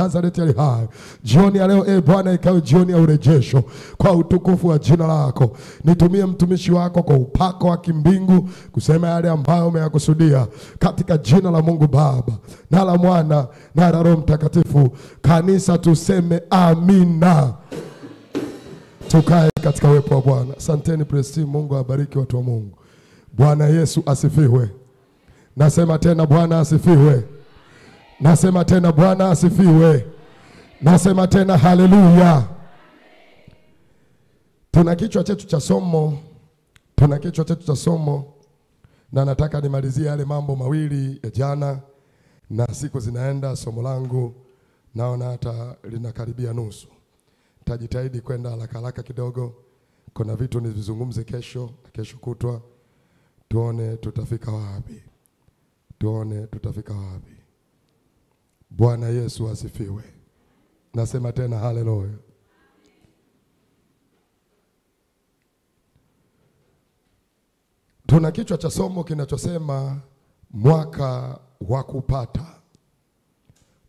Nazareti ali hai. Jioni ya leo Bwana, ikawe jioni ya urejesho kwa utukufu wa jina lako. Nitumie mtumishi wako kwa upako wa kimbingu kusema yale ambayo umeyakusudia, katika jina la Mungu Baba na la Mwana na la Roho Mtakatifu. Kanisa tuseme amina. Tukae katika uwepo wa Bwana. Asanteni praise team. Mungu awabariki watu wa Mungu. Bwana Yesu asifiwe. Nasema tena Bwana asifiwe. Nasema tena Bwana asifiwe. Nasema tena haleluya. Tuna kichwa chetu cha somo. Tuna kichwa chetu cha somo. Na nataka nimalizie yale mambo mawili ya jana, na siku zinaenda, somo langu naona hata linakaribia nusu. Nitajitahidi kwenda haraka haraka kidogo. Kuna vitu nivizungumze kesho, kesho kutwa. Tuone tutafika wapi. Tuone tutafika wapi. Bwana Yesu asifiwe. Nasema tena haleluya. Tuna kichwa cha somo kinachosema mwaka wa kupata.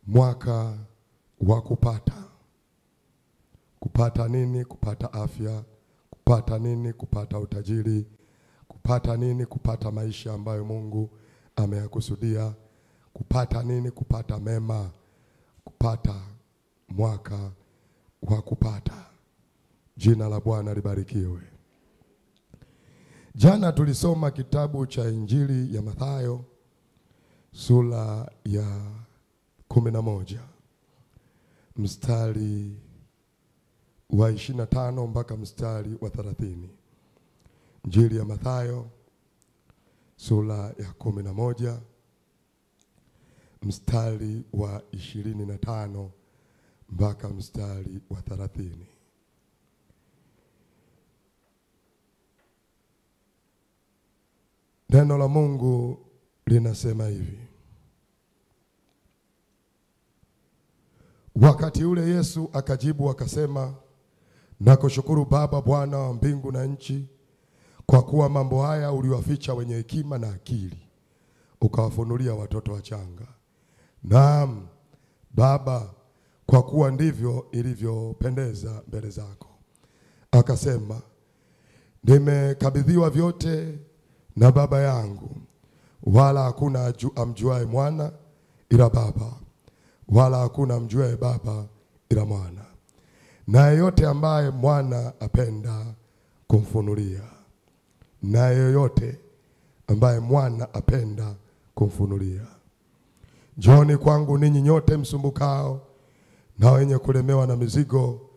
Mwaka wa kupata. Kupata nini? Kupata afya. Kupata nini? Kupata utajiri. Kupata nini? Kupata maisha ambayo Mungu ameyakusudia. Kupata nini? Kupata mema. Kupata, mwaka wa kupata. Jina la Bwana libarikiwe. Jana tulisoma kitabu cha Injili ya Mathayo sura ya 11 mstari wa 25 mpaka mstari wa 30. Injili ya Mathayo sura ya 11 mstari wa 25 mpaka mstari wa 30. Neno la Mungu linasema hivi: Wakati ule Yesu akajibu akasema, nakushukuru Baba, Bwana wa mbingu na nchi, kwa kuwa mambo haya uliwaficha wenye hekima na akili, ukawafunulia watoto wachanga. Naam Baba, kwa kuwa ndivyo ilivyopendeza mbele zako. Akasema, nimekabidhiwa vyote na Baba yangu, wala hakuna amjuaye Mwana ila Baba, wala hakuna amjuaye Baba ila Mwana, na yeyote ambaye Mwana apenda kumfunulia. Na yeyote ambaye Mwana apenda kumfunulia. Njooni kwangu ninyi nyote msumbukao na wenye kulemewa na mizigo,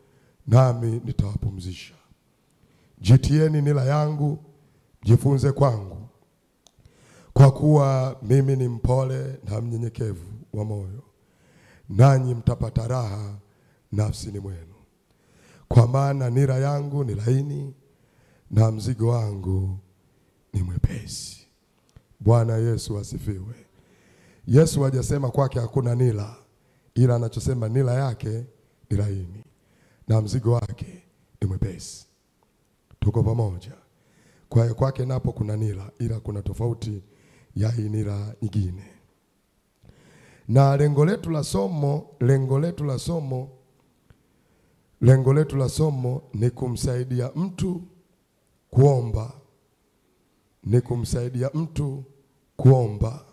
nami nitawapumzisha. Jitieni nila yangu, jifunze kwangu, kwa kuwa mimi ni mpole na mnyenyekevu wa moyo, nanyi mtapata raha nafsini mwenu. Kwa maana nira yangu ni laini na mzigo wangu ni mwepesi. Bwana Yesu asifiwe. Yesu hajasema kwake hakuna nila, ila anachosema nila yake ni laini na mzigo wake ni mwepesi. Tuko pamoja. Kwa hiyo kwake napo kuna nila, ila kuna tofauti ya hii nila nyingine. Na lengo letu la somo, lengo letu la somo ni kumsaidia mtu kuomba. Ni kumsaidia mtu kuomba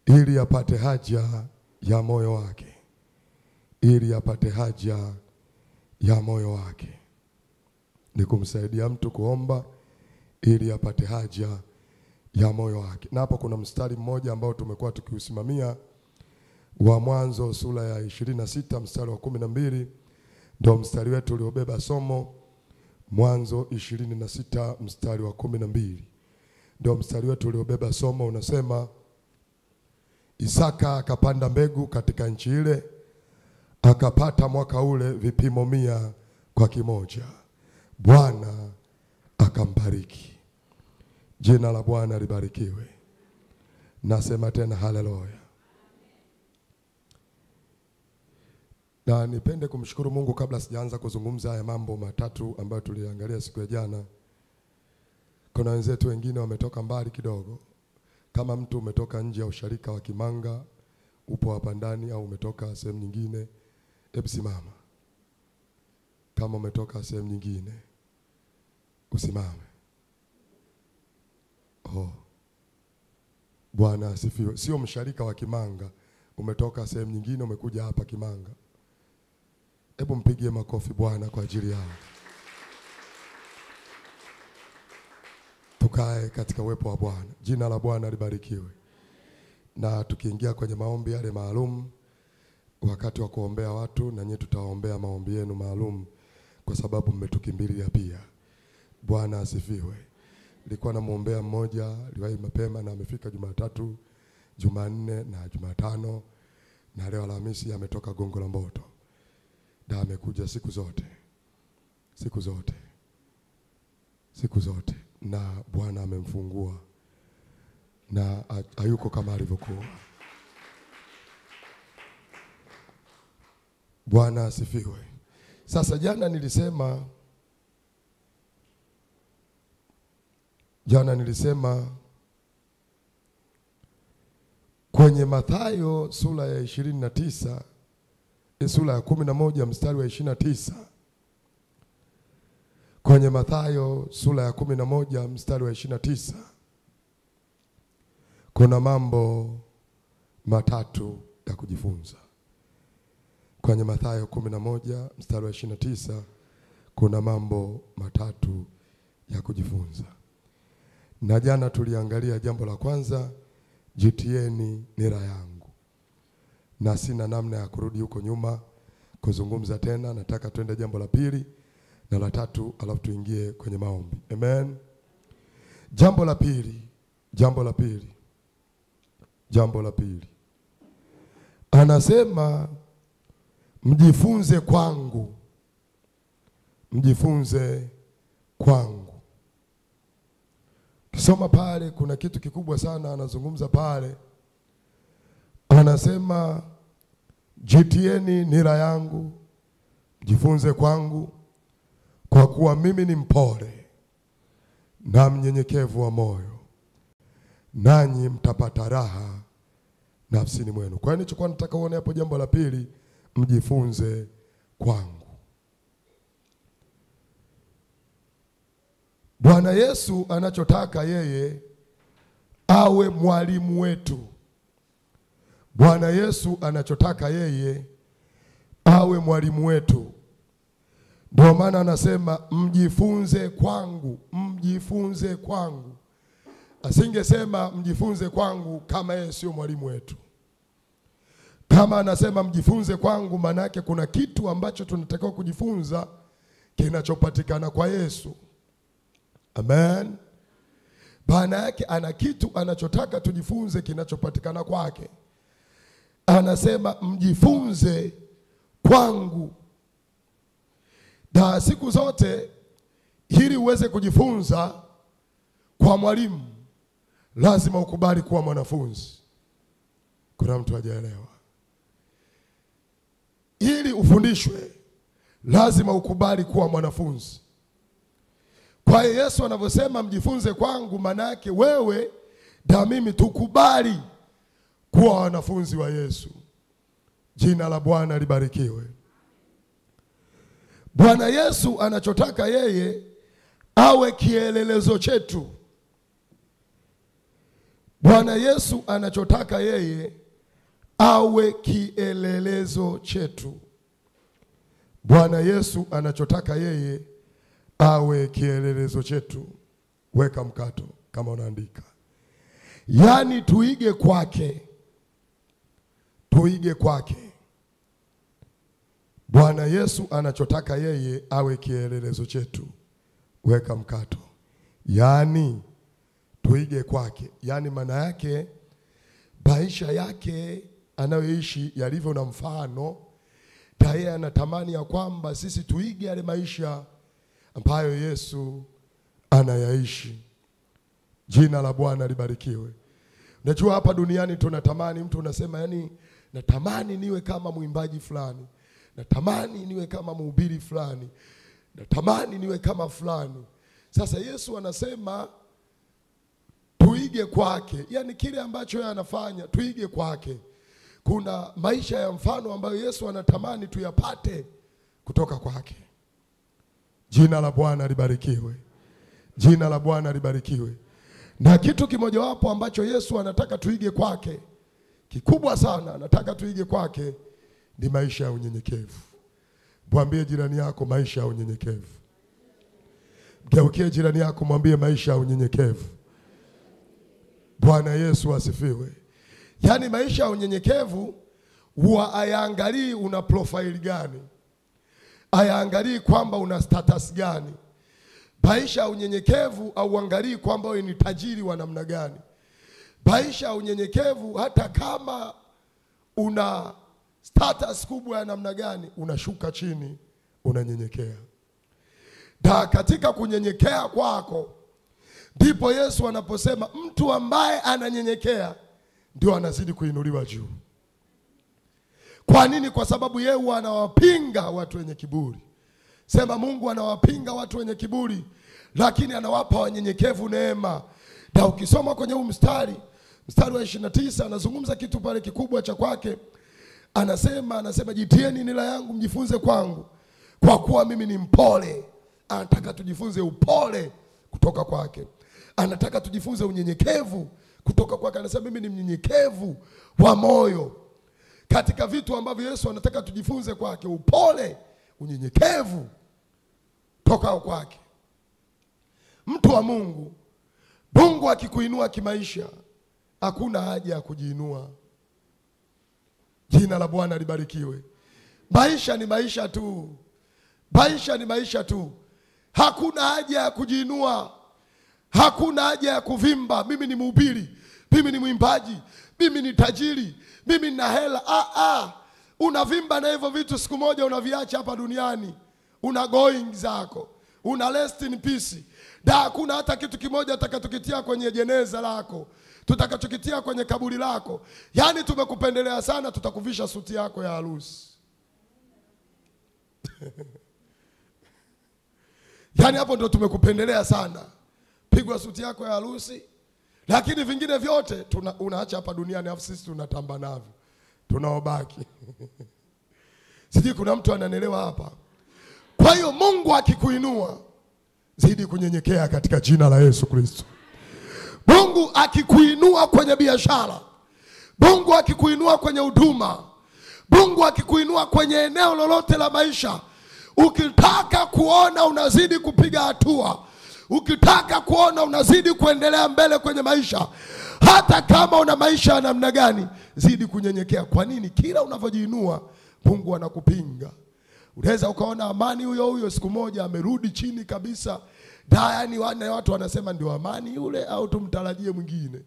ili apate haja ya moyo wake. Ili apate haja ya moyo wake. Ni kumsaidia mtu kuomba ili apate haja ya moyo wake. Na hapo kuna mstari mmoja ambao tumekuwa tukiusimamia wa Mwanzo sura ya 26 mstari wa 12, ndio mstari wetu uliobeba somo. Mwanzo 26 mstari wa 12 ndio mstari wetu uliobeba somo, unasema Isaka akapanda mbegu katika nchi ile, akapata mwaka ule vipimo 100 kwa kimoja. Bwana akambariki. Jina la Bwana libarikiwe. Nasema tena haleluya. Na nipende kumshukuru Mungu kabla sijaanza kuzungumza haya mambo matatu ambayo tuliangalia siku ya jana. Kuna wenzetu wengine wametoka mbali kidogo. Kama mtu umetoka nje ya usharika wa Kimanga, Upo hapa ndani au umetoka sehemu nyingine, hebu simama. Kama umetoka sehemu nyingine, usimame. Oh. Bwana asifiwe. Sio msharika wa Kimanga, umetoka sehemu nyingine umekuja hapa Kimanga. Hebu mpigie makofi Bwana kwa ajili yao. Tukae katika uwepo wa Bwana. Jina la Bwana libarikiwe. Na tukiingia kwenye maombi yale maalum, wakati wa kuombea watu, na nyinyi tutaombea maombi yenu maalum kwa sababu mmetukimbilia pia. Bwana asifiwe. Nilikuwa namuombea mmoja aliwahi mapema na amefika Jumatatu, Jumanne na Jumatano, na leo Alhamisi ametoka Gongo la Mboto. Na amekuja siku zote. Siku zote. Siku zote. Na Bwana amemfungua. Na hayuko kama alivyokuwa. Bwana asifiwe. Sasa jana nilisema kwenye Mathayo sura ya 29, sura ya 11 mstari wa 29. Kwenye Mathayo sura ya 11 mstari wa 29 kuna mambo matatu ya kujifunza. Kwenye Mathayo 11 mstari wa 29 kuna mambo matatu ya kujifunza. Na jana tuliangalia jambo la kwanza, jitieni nira yangu. Na sina namna ya kurudi huko nyuma kuzungumza tena, nataka twende jambo la pili na la tatu, alafu tuingie kwenye maombi. Amen. Jambo la pili, jambo la pili. Jambo la pili. Anasema mjifunze kwangu. Mjifunze kwangu. Kisoma pale kuna kitu kikubwa sana anazungumza pale. Anasema jitieni nira yangu, mjifunze kwangu, kwa kuwa mimi ni mpole na mnyenyekevu wa moyo, nanyi mtapata raha nafsini mwenu. Kwa hiyo nilichokuwa nataka uone hapo jambo la pili, mjifunze kwangu. Bwana Yesu anachotaka yeye awe mwalimu wetu. Bwana Yesu anachotaka yeye awe mwalimu wetu. Ndio maana anasema mjifunze kwangu, mjifunze kwangu. Asingesema mjifunze kwangu kama yeye sio mwalimu wetu. Kama anasema mjifunze kwangu, maana yake kuna kitu ambacho tunatakiwa kujifunza kinachopatikana kwa Yesu. Amen. Maana yake ana kitu anachotaka tujifunze kinachopatikana kwake. Anasema mjifunze kwangu. Na siku zote ili uweze kujifunza kwa mwalimu lazima ukubali kuwa mwanafunzi. Kuna mtu hajaelewa. Ili ufundishwe lazima ukubali kuwa mwanafunzi. Kwa hiyo Yesu anavyosema mjifunze kwangu, maana yake wewe na mimi tukubali kuwa wanafunzi wa Yesu. Jina la Bwana libarikiwe. Bwana Yesu anachotaka yeye awe kielelezo chetu. Bwana Yesu anachotaka yeye awe kielelezo chetu. Bwana Yesu anachotaka yeye awe kielelezo chetu. Weka mkato kama unaandika. Yaani tuige kwake. Tuige kwake. Bwana Yesu anachotaka yeye awe kielelezo chetu. Weka mkato. Yaani tuige kwake. Yaani maana yake maisha yake anayoishi yalivyo na mfano, yeye anatamani ya kwamba sisi tuige yale maisha ambayo Yesu anayaishi. Jina la Bwana libarikiwe. Unajua hapa duniani tunatamani, mtu unasema yani natamani niwe kama mwimbaji fulani, natamani niwe kama mhubiri fulani, natamani niwe kama fulani. Sasa Yesu anasema tuige kwake. Yani kile ambacho yeye anafanya tuige kwake. Kuna maisha ya mfano ambayo Yesu anatamani tuyapate kutoka kwake. Jina la Bwana libarikiwe. Jina la Bwana libarikiwe. Na kitu kimojawapo ambacho Yesu anataka tuige kwake, kikubwa sana anataka tuige kwake, ni maisha ya unyenyekevu. Mwambie jirani yako maisha ya unyenyekevu. Mgeukie jirani yako mwambie maisha ya unyenyekevu. Bwana Yesu asifiwe. Yaani maisha ya unyenyekevu huwa hayaangalii una profile gani, hayaangalii kwamba una status gani. Maisha ya unyenyekevu hauangalii kwamba wewe ni tajiri wa namna gani. Maisha ya unyenyekevu, hata kama una status kubwa ya namna gani, unashuka chini, unanyenyekea. Na katika kunyenyekea kwako ndipo Yesu anaposema mtu ambaye ananyenyekea ndio anazidi kuinuliwa juu. Kwa nini? Kwa sababu yeye anawapinga watu wenye kiburi. Sema Mungu anawapinga watu wenye kiburi, lakini anawapa wanyenyekevu neema. Na ukisoma kwenye huu mstari, mstari wa 29, anazungumza kitu pale kikubwa cha kwake. Anasema jitieni nila yangu mjifunze kwangu, kwa kuwa mimi ni mpole. Anataka tujifunze upole kutoka kwake. Anataka tujifunze unyenyekevu kutoka kwake. Anasema mimi ni mnyenyekevu wa moyo. Katika vitu ambavyo Yesu anataka tujifunze kwake, upole, unyenyekevu toka kwake. Mtu wa Mungu, Mungu akikuinua kimaisha, hakuna haja ya kujiinua. Jina la Bwana libarikiwe. Maisha ni maisha tu. Maisha ni maisha tu. Hakuna haja ya kujiinua. Hakuna haja ya kuvimba. Mimi ni mhubiri, mimi ni mwimbaji, mimi ni tajiri, mimi nina hela. Unavimba na hivyo vitu, siku moja unaviacha hapa duniani. Una going zako, una rest in peace. Da hakuna hata kitu kimoja tutakachokitia kwenye jeneza lako, tutakachokitia kwenye kaburi lako. Yaani tumekupendelea sana, tutakuvisha suti yako ya harusi. Yaani hapo ndo tumekupendelea sana. Pigwa suti yako ya harusi, lakini vingine vyote unaacha hapa duniani, afu sisi tunatamba navyo, tunaobaki. Sijui kuna mtu ananielewa hapa. Kwa hiyo Mungu akikuinua, zidi kunyenyekea katika jina la Yesu Kristo. Mungu akikuinua kwenye biashara, Mungu akikuinua kwenye huduma, Mungu akikuinua kwenye eneo lolote la maisha, ukitaka kuona unazidi kupiga hatua, ukitaka kuona unazidi kuendelea mbele kwenye maisha, hata kama una maisha ya namna gani, zidi kunyenyekea. Kwa nini? Kila unavyojiinua Mungu anakupinga. Unaweza ukaona Amani huyo huyo siku moja amerudi chini kabisa. Yaani watu wanasema ndio Amani yule au tumtarajie mwingine.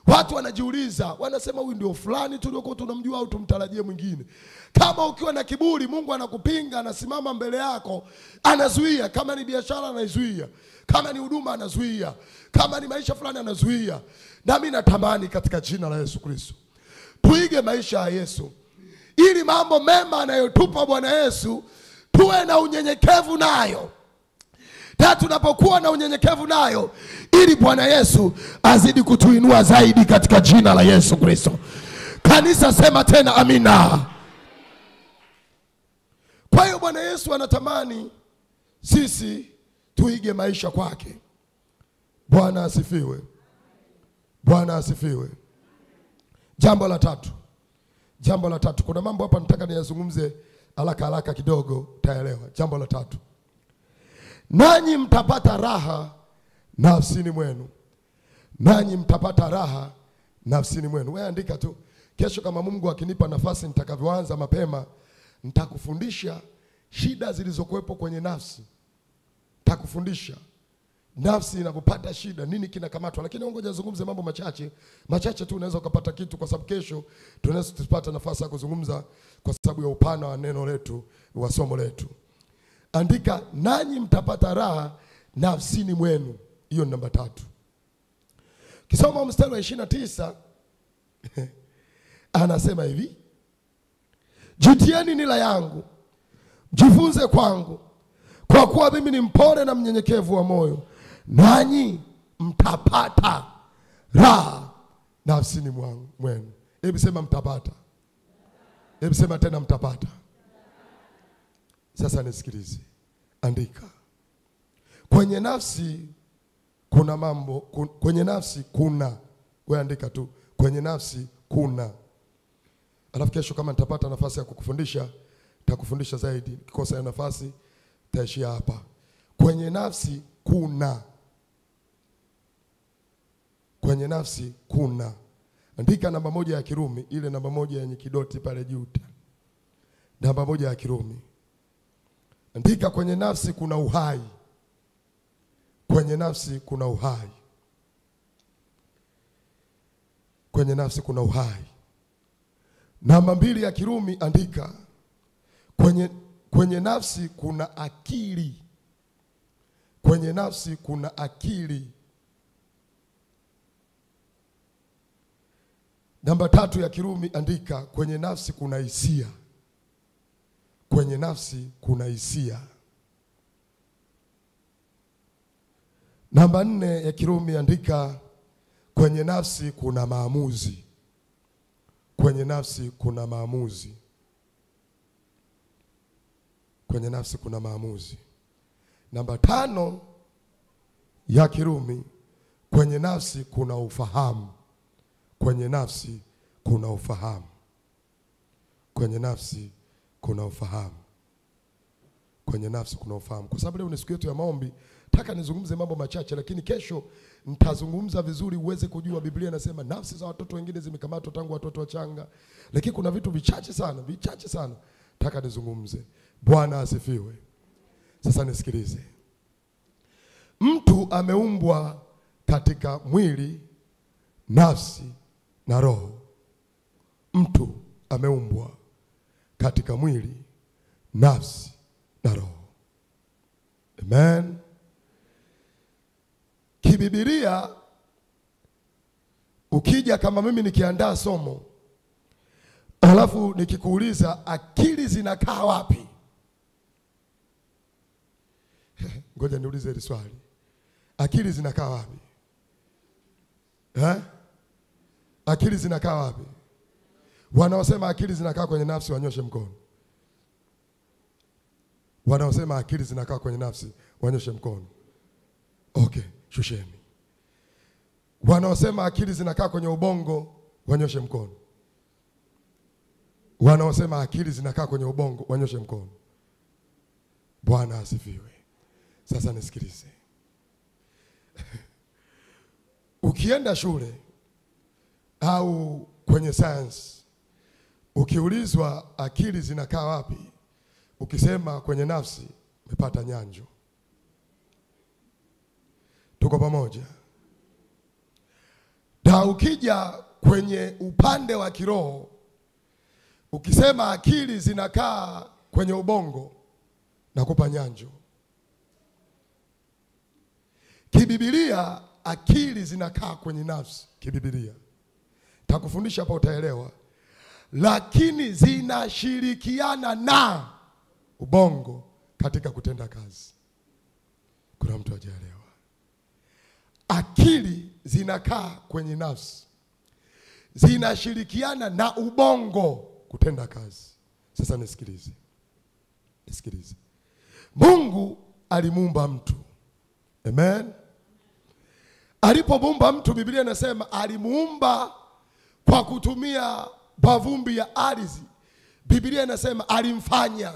Watu wanajiuliza, wanasema huyu ndio fulani tuliokuwa tunamjua au tumtarajie mwingine. Kama ukiwa na kiburi, Mungu anakupinga, anasimama mbele yako, anazuia. Kama ni biashara anaizuia, kama ni huduma anazuia, kama ni maisha fulani anazuia. Na mimi natamani katika jina la Yesu Kristo tuige maisha ya Yesu, ili mambo mema anayotupa Bwana Yesu tuwe na unyenyekevu nayo. Na tunapokuwa na unyenyekevu nayo, ili Bwana Yesu azidi kutuinua zaidi katika jina la Yesu Kristo. Kanisa sema tena amina. Kwa hiyo Bwana Yesu anatamani sisi tuige maisha kwake. Bwana asifiwe. Bwana asifiwe. Jambo la tatu. Jambo la tatu. Kuna mambo hapa nataka niyazungumze haraka haraka kidogo, utaelewa. Jambo la tatu. Nanyi mtapata raha nafsini mwenu. Nanyi mtapata raha nafsini mwenu. Wewe andika tu. Kesho kama Mungu akinipa nafasi nitakavyoanza mapema, nitakufundisha shida zilizokuwepo kwenye nafsi. Nitakufundisha nafsi inapopata shida nini kinakamatwa. Lakini ngoja nizungumze mambo machache. Machache tu unaweza ukapata kitu, kwa sababu kesho tunaweza tupata nafasi ya kuzungumza kwa sababu ya upana wa neno letu, wa somo letu. Andika, nanyi mtapata raha nafsini mwenu. Hiyo ni namba 3. Kisoma mstari wa 29 anasema hivi: jitieni nila yangu, jifunze kwangu, kwa kuwa mimi ni mpole na mnyenyekevu wa moyo, nanyi mtapata raha nafsini mwenu. Hebu sema mtapata. Hebu sema tena, mtapata. Sasa nisikilize. Andika. Kwenye nafsi kuna mambo, kwenye nafsi kuna. Wewe andika tu, kwenye nafsi kuna. Alafu kesho kama nitapata nafasi ya kukufundisha, nitakufundisha zaidi. Nikikosa ya nafasi, nitaishia hapa. Kwenye nafsi kuna. Kwenye nafsi kuna. Andika namba 1 ya Kirumi, ile namba 1 yenye kidoti pale juu. Namba 1 ya Kirumi. Andika kwenye nafsi kuna uhai. Kwenye nafsi kuna uhai. Kwenye nafsi kuna uhai. Namba 2 ya Kirumi andika kwenye nafsi kuna akili. Kwenye nafsi kuna akili. Namba 3 ya Kirumi andika kwenye nafsi kuna hisia. Kwenye nafsi kuna hisia. Namba 4 ya Kirumi andika kwenye nafsi kuna maamuzi. Kwenye nafsi kuna maamuzi. Kwenye nafsi kuna maamuzi. Namba 5 ya Kirumi, kwenye nafsi kuna ufahamu. Kwenye nafsi kuna ufahamu. Kwenye nafsi kuna ufahamu. Kwenye nafsi kuna ufahamu. Kwa sababu leo ni siku yetu ya maombi, nataka nizungumze mambo machache, lakini kesho nitazungumza vizuri uweze kujua. Biblia inasema nafsi za watoto wengine zimekamatwa tangu watoto wachanga, lakini kuna vitu vichache sana, vichache sana nataka nizungumze. Bwana asifiwe. Sasa nisikilize. Mtu ameumbwa katika mwili, nafsi na roho. Mtu ameumbwa katika mwili, nafsi na roho. Amen. Kibibilia, ukija kama mimi nikiandaa somo, alafu nikikuuliza akili zinakaa wapi? Ngoja niulize hili swali. Akili zinakaa wapi? Eh? Akili zinakaa wapi? Wanaosema akili zinakaa kwenye nafsi wanyoshe mkono. Wanaosema akili zinakaa kwenye nafsi wanyoshe mkono. Okay, shusheni. Wanaosema akili zinakaa kwenye ubongo wanyoshe mkono. Wanaosema akili zinakaa kwenye ubongo wanyoshe mkono. Bwana asifiwe. Sasa nisikilize. Ukienda shule au kwenye science, ukiulizwa akili zinakaa wapi, ukisema kwenye nafsi, umepata nyanjo. Tuko pamoja? Na ukija kwenye upande wa kiroho, ukisema akili zinakaa kwenye ubongo, nakupa nyanjo. Kibibilia akili zinakaa kwenye nafsi, kibibilia. Takufundisha hapa utaelewa. Lakini zinashirikiana na ubongo katika kutenda kazi. Kuna mtu hajaelewa. Akili zinakaa kwenye nafsi, zinashirikiana na ubongo kutenda kazi. Sasa nisikilize. Nisikilize. Mungu alimuumba mtu. Amen. Alipomuumba mtu, Biblia inasema alimuumba kwa kutumia mavumbi ya ardhi. Biblia inasema alimfanya.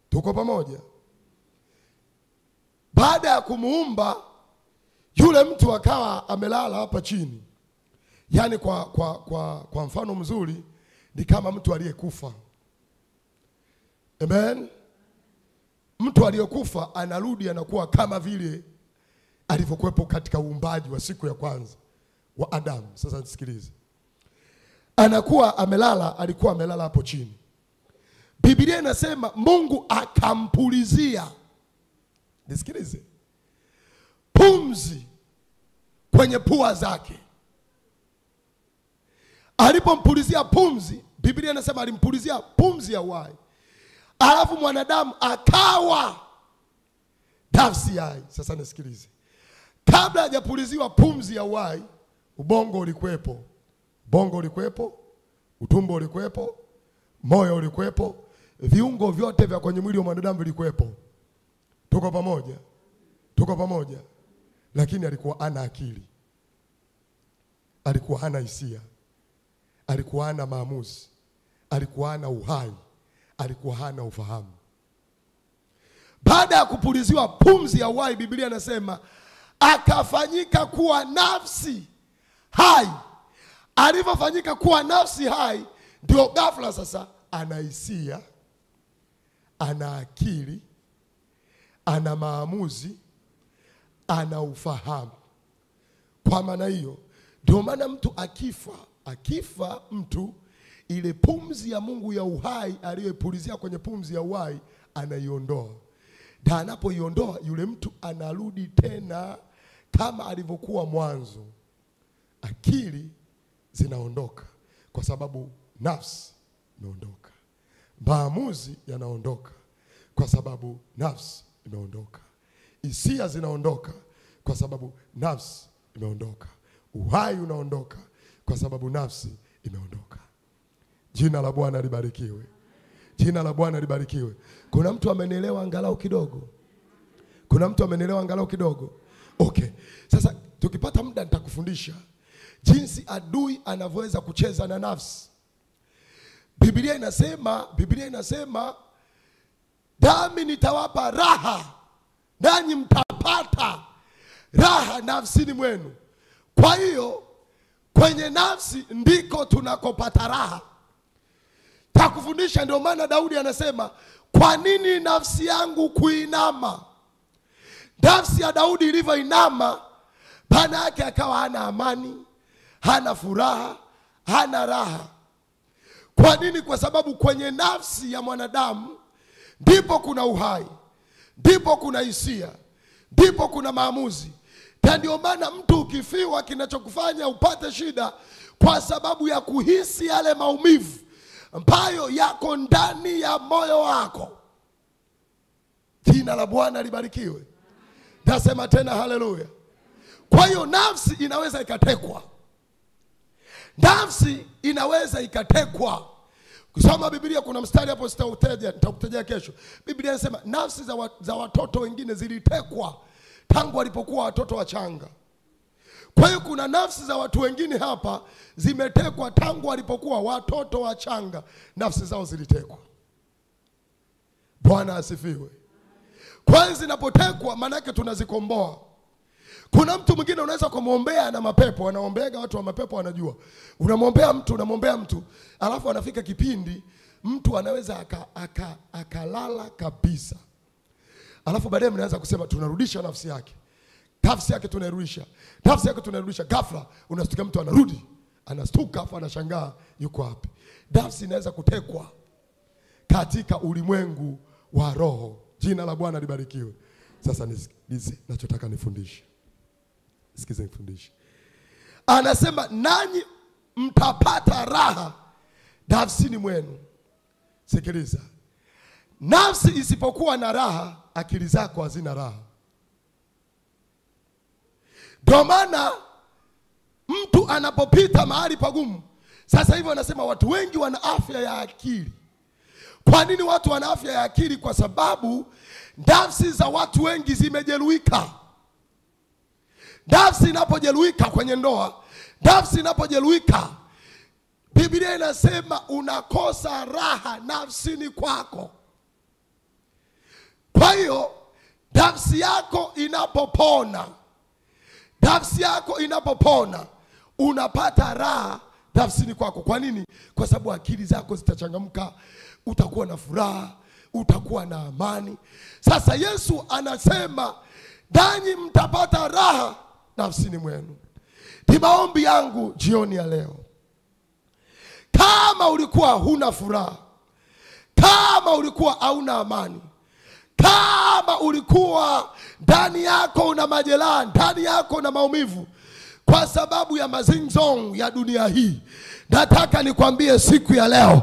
Tuko pamoja? Baada ya kumuumba, yule mtu akawa amelala hapa chini. Yaani kwa mfano mzuri ni kama mtu aliyekufa. Amen. Mtu aliyekufa anarudi anakuwa kama vile alivyokuwepo katika uumbaji wa siku ya kwanza wa Adam. Sasa nisikilize. Anakuwa amelala, alikuwa amelala hapo chini. Biblia inasema Mungu akampulizia. Nisikilize. Pumzi kwenye pua zake. Alipompulizia pumzi, Biblia inasema alimpulizia pumzi ya uhai. Alafu mwanadamu akawa nafsi hai. Sasa nisikilize. Kabla hajapuliziwa pumzi ya uhai, ubongo ulikuwepo. Bongo ulikuwepo, utumbo ulikuwepo, Moyo ulikuwepo, viungo vyote vya kwenye mwili wa mwanadamu vilikuwepo. Tuko pamoja? Tuko pamoja? Lakini alikuwa hana akili, alikuwa hana hisia, alikuwa hana maamuzi, alikuwa hana uhai, alikuwa hana ufahamu. Baada ya kupuliziwa pumzi ya uhai, Biblia inasema akafanyika kuwa nafsi hai. Alipofanyika kuwa nafsi hai, ndio ghafla sasa ana hisia, ana akili, ana maamuzi, ana ufahamu. Kwa maana hiyo, ndio maana mtu akifa mtu, ile pumzi ya Mungu ya uhai aliyoipulizia kwenye pumzi ya uhai anaiondoa. Na anapoiondoa, yule mtu anarudi tena kama alivyokuwa mwanzo. Akili zinaondoka kwa sababu nafsi imeondoka. Maamuzi yanaondoka kwa sababu nafsi imeondoka. Hisia zinaondoka kwa sababu nafsi imeondoka. Uhai unaondoka kwa sababu nafsi imeondoka. Jina la Bwana libarikiwe. Jina la Bwana libarikiwe. Kuna mtu amenielewa angalau kidogo? Kuna mtu amenielewa angalau kidogo? Okay. Sasa tukipata muda nitakufundisha jinsi adui anavyoweza kucheza na nafsi. Biblia inasema dami nitawapa raha, nanyi mtapata raha nafsini mwenu. Kwa hiyo kwenye nafsi ndiko tunakopata raha. Takufundisha, ndio maana Daudi anasema, kwa nini nafsi yangu kuinama? Nafsi ya Daudi ilivyoinama, bana yake akawa hana amani, hana furaha, hana raha. Kwa nini? Kwa sababu kwenye nafsi ya mwanadamu ndipo kuna uhai, ndipo kuna hisia, ndipo kuna maamuzi. Na ndio maana mtu ukifiwa, kinachokufanya upate shida kwa sababu ya kuhisi yale maumivu ambayo yako ndani ya moyo wako. Jina la Bwana libarikiwe. Nasema tena haleluya. Kwa hiyo nafsi inaweza ikatekwa. Nafsi inaweza ikatekwa. Kusoma Biblia kuna mstari hapo, sitautaja, nitakutajia kesho. Biblia inasema nafsi za watoto wengine zilitekwa tangu walipokuwa watoto wachanga. Kwa hiyo kuna nafsi za watu wengine hapa zimetekwa tangu walipokuwa watoto wachanga. Nafsi zao zilitekwa. Bwana asifiwe. Kwa hiyo zinapotekwa, maana yake tunazikomboa. Kuna mtu mwingine unaweza kumuombea na mapepo, anaombeaga watu wa mapepo wanajua. Unamwombea mtu, alafu anafika kipindi mtu anaweza akalala kabisa. Alafu baadaye mnaanza kusema tunarudisha nafsi yake. Nafsi yake tunairudisha. Nafsi yake tunairudisha. Ghafla unastuka mtu anarudi. Anastuka afu anashangaa yuko wapi. Nafsi inaweza kutekwa katika ulimwengu wa roho. Jina la Bwana libarikiwe. Sasa nisikilize nachotaka nifundishe. Sikize nifundishe. Anasema nanyi mtapata raha nafsini mwenu. Sikiliza. Nafsi isipokuwa na raha, akili zako hazina raha. Ndio maana mtu anapopita mahali pagumu, sasa hivi wanasema watu wengi wana afya ya akili. Kwa nini watu wana afya ya akili? Kwa sababu nafsi za watu wengi zimejeruhika. Nafsi inapojeruhika kwenye ndoa, nafsi inapojeruhika, Biblia inasema unakosa raha nafsini kwako. Kwa hiyo nafsi yako inapopona, nafsi yako inapopona, unapata raha nafsini kwako. Kwa nini? Kwa sababu akili zako zitachangamka, utakuwa na furaha, utakuwa na amani. Sasa Yesu anasema nanyi mtapata raha nafsini mwenu. Ni maombi yangu jioni ya leo, kama ulikuwa huna furaha, kama ulikuwa hauna amani, kama ulikuwa ndani yako una majeraha, ndani yako una maumivu kwa sababu ya mazinzong ya dunia hii, nataka nikwambie siku ya leo,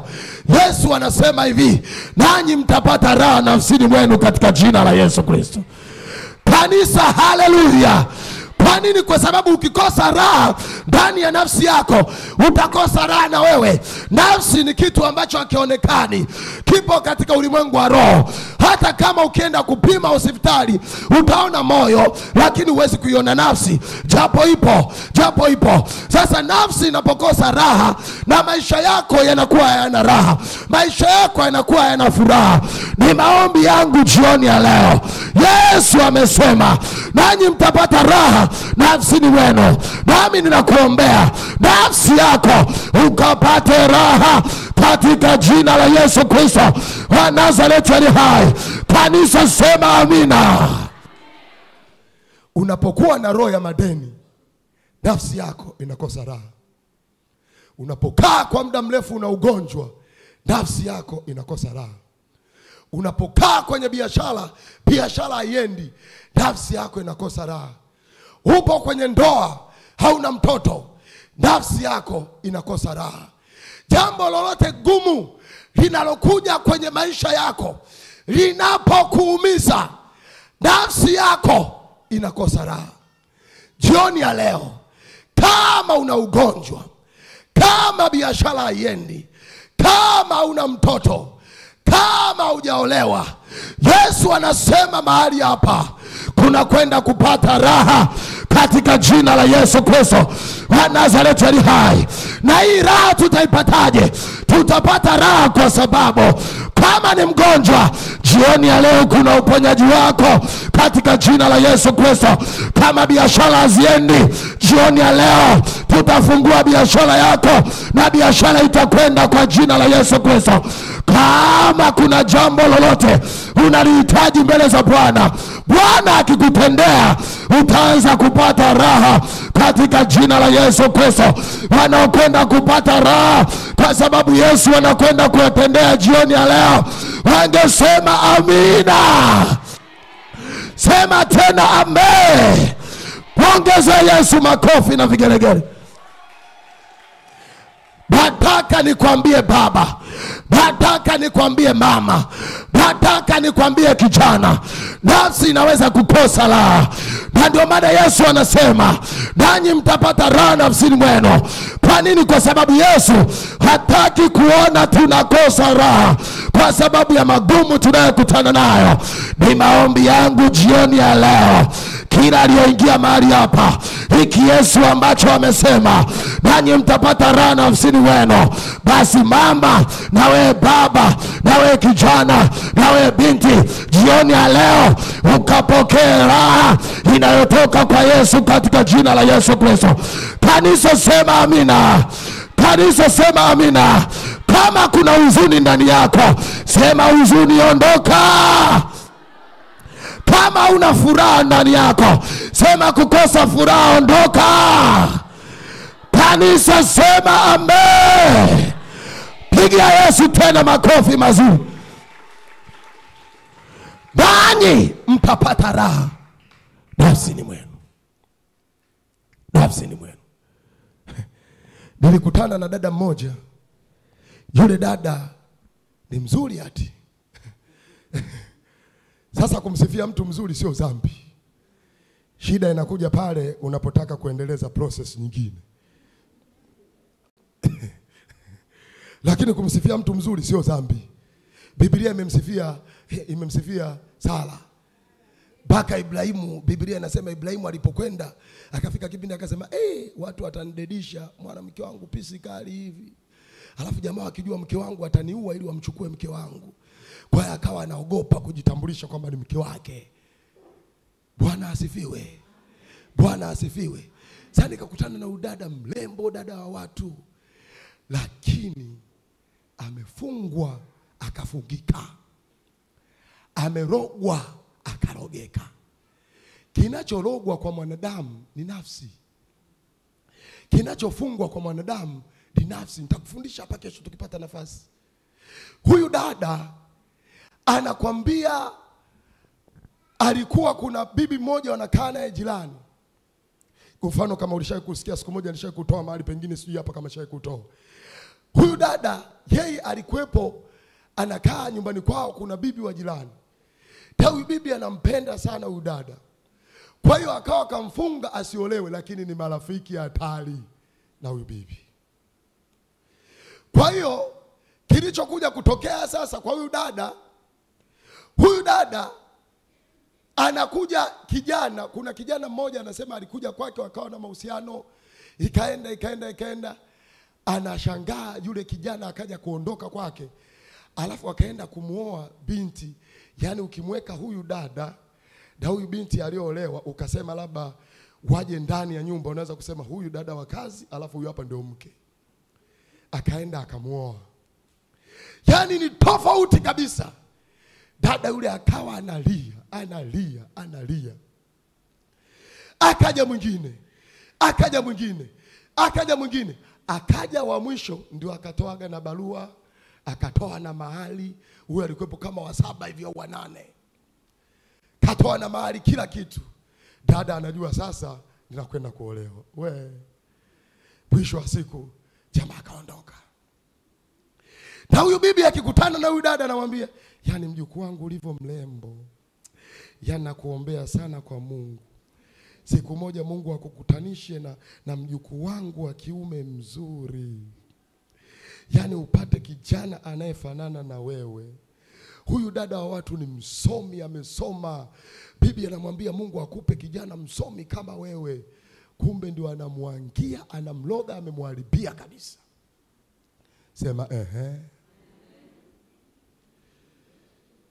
Yesu anasema hivi, nanyi mtapata raha nafsini mwenu katika jina la Yesu Kristo. Kanisa, haleluya. Kwa Kwa nini? Kwa sababu ukikosa raha ndani ya nafsi yako, utakosa raha na wewe. Nafsi ni kitu ambacho hakionekani, kipo katika ulimwengu wa roho. Hata kama ukienda kupima hospitali utaona moyo, lakini huwezi kuiona nafsi, japo ipo, japo ipo. Sasa nafsi inapokosa raha, na maisha yako yanakuwa hayana raha, maisha yako yanakuwa hayana furaha. Ni maombi yangu jioni ya leo, Yesu amesema nanyi mtapata raha nafsini mwenu. Nami ninakuombea nafsi yako ukapate raha katika jina la Yesu Kristo wa Nazareti ali hai. Kanisa sema amina. Unapokuwa na roho ya madeni, nafsi yako inakosa raha. Unapokaa kwa muda mrefu una ugonjwa, nafsi yako inakosa raha. Unapokaa kwenye biashara, biashara haiendi, nafsi yako inakosa raha. Upo kwenye ndoa, hauna mtoto, nafsi yako inakosa raha. Jambo lolote gumu linalokuja kwenye maisha yako, linapokuumiza, nafsi yako inakosa raha. Jioni ya leo, kama una ugonjwa, kama biashara haiendi, kama una mtoto, kama hujaolewa, Yesu anasema mahali hapa kuna kwenda kupata raha katika jina la Yesu Kristo wa Nazareti ali hai. Na hii raha tutaipataje? Tutapata raha kwa sababu kama ni mgonjwa, jioni ya leo kuna uponyaji wako katika jina la Yesu Kristo. Kama biashara haziendi, jioni ya leo tutafungua biashara yako na biashara itakwenda kwa jina la Yesu Kristo. Kama kuna jambo lolote unalihitaji mbele za Bwana, Bwana akikutendea utaanza kupata raha katika jina la Yesu Kristo. Wanaokwenda kupata raha kwa sababu Yesu anakwenda kuwatendea jioni ya leo, wangesema amina. Sema tena amen. Pongeza Yesu makofi na vigelegele. Nataka nikwambie baba, nataka nikwambie mama, nataka nikwambie kijana, nafsi inaweza kukosa raha. Na ndio maana Yesu anasema nanyi mtapata raha nafsini mwenu. Kwa nini? Kwa sababu Yesu hataki kuona tunakosa raha kwa sababu ya magumu tunayokutana nayo. Ni maombi yangu jioni ya leo, kila aliyoingia mahali hapa, hiki Yesu ambacho amesema nanyi mtapata raha nafsini mwenu, basi mama na wewe baba na wewe kijana na wewe binti, jioni ya leo ukapokee raha inayotoka kwa Yesu katika jina la Yesu Kristo. Kanisa sema amina. Kanisa sema amina. Kama kuna huzuni ndani yako, sema huzuni ondoka. Kama una furaha ndani yako, sema kukosa furaha ondoka. Kanisa sema amen. Pigia Yesu tena makofi mazuri. Nanyi mtapata raha nafsini mwenu. Nafsini mwenu. Nilikutana na dada mmoja. Yule dada ni mzuri ati. Sasa kumsifia mtu mzuri sio dhambi. Shida inakuja pale unapotaka kuendeleza process nyingine. Lakini kumsifia mtu mzuri sio dhambi. Biblia imemsifia Sara. Baka Ibrahimu, Biblia inasema Ibrahimu alipokwenda akafika kipindi akasema, watu watanidedisha, mwanamke wangu pisi kali hivi. Alafu jamaa akijua mke wangu ataniua ili wamchukue mke wangu. Kwa hiyo akawa anaogopa kujitambulisha kwamba ni mke wake. Bwana asifiwe. Bwana asifiwe. Sasa nikakutana na udada mlembo, dada wa watu, lakini amefungwa akafungika, amerogwa akarogeka. Kinachologwa kwa mwanadamu ni nafsi. Kinachofungwa kwa mwanadamu ni nafsi. Nitakufundisha hapa kesho tukipata nafasi. Huyu dada anakwambia alikuwa kuna bibi mmoja wanakaa naye jirani. Kwa mfano kama ulishawahi kusikia, siku moja nilishawahi kutoa mahali pengine, sijui hapa kama nishawahi kutoa. Huyu dada yeye alikuwepo anakaa nyumbani kwao, kuna bibi wa jirani. Huyu bibi anampenda sana huyu dada. Kwa hiyo akawa akamfunga asiolewe, lakini ni marafiki hatari na huyu bibi. Kwa hiyo kilichokuja kutokea sasa kwa huyu dada anakuja kijana, kuna kijana mmoja anasema alikuja kwake wakawa na mahusiano, ikaenda ikaenda ikaenda, anashangaa yule kijana akaja kuondoka kwake, alafu akaenda kumuoa binti. Yani ukimweka huyu dada na huyu binti aliyoolewa, ukasema labda waje ndani ya nyumba, unaweza kusema huyu dada wa kazi, alafu huyu hapa ndio mke. Akaenda akamuoa. Yani ni tofauti kabisa. Dada yule akawa analia, analia, analia. Akaja mwingine, akaja mwingine, akaja mwingine, akaja wa mwisho ndio akatoaga na barua, akatoa na mahali. Huyo alikuwepo kama wa 7 hivi au wa 8. Katoa na mahali, kila kitu. Dada anajua sasa ninakwenda kuolewa. We, mwisho wa siku jamaa akaondoka. Na huyu bibi akikutana na huyu dada anamwambia, yani mjukuu wangu ulivyo mrembo, yani nakuombea sana kwa Mungu, siku moja Mungu akukutanishe na mjukuu wangu wa kiume mzuri, yani upate kijana anayefanana na wewe. Huyu dada wa watu ni msomi, amesoma. Bibi anamwambia Mungu akupe kijana msomi kama wewe. Kumbe ndio anamwangia, anamloga, amemharibia kabisa. Sema ehe.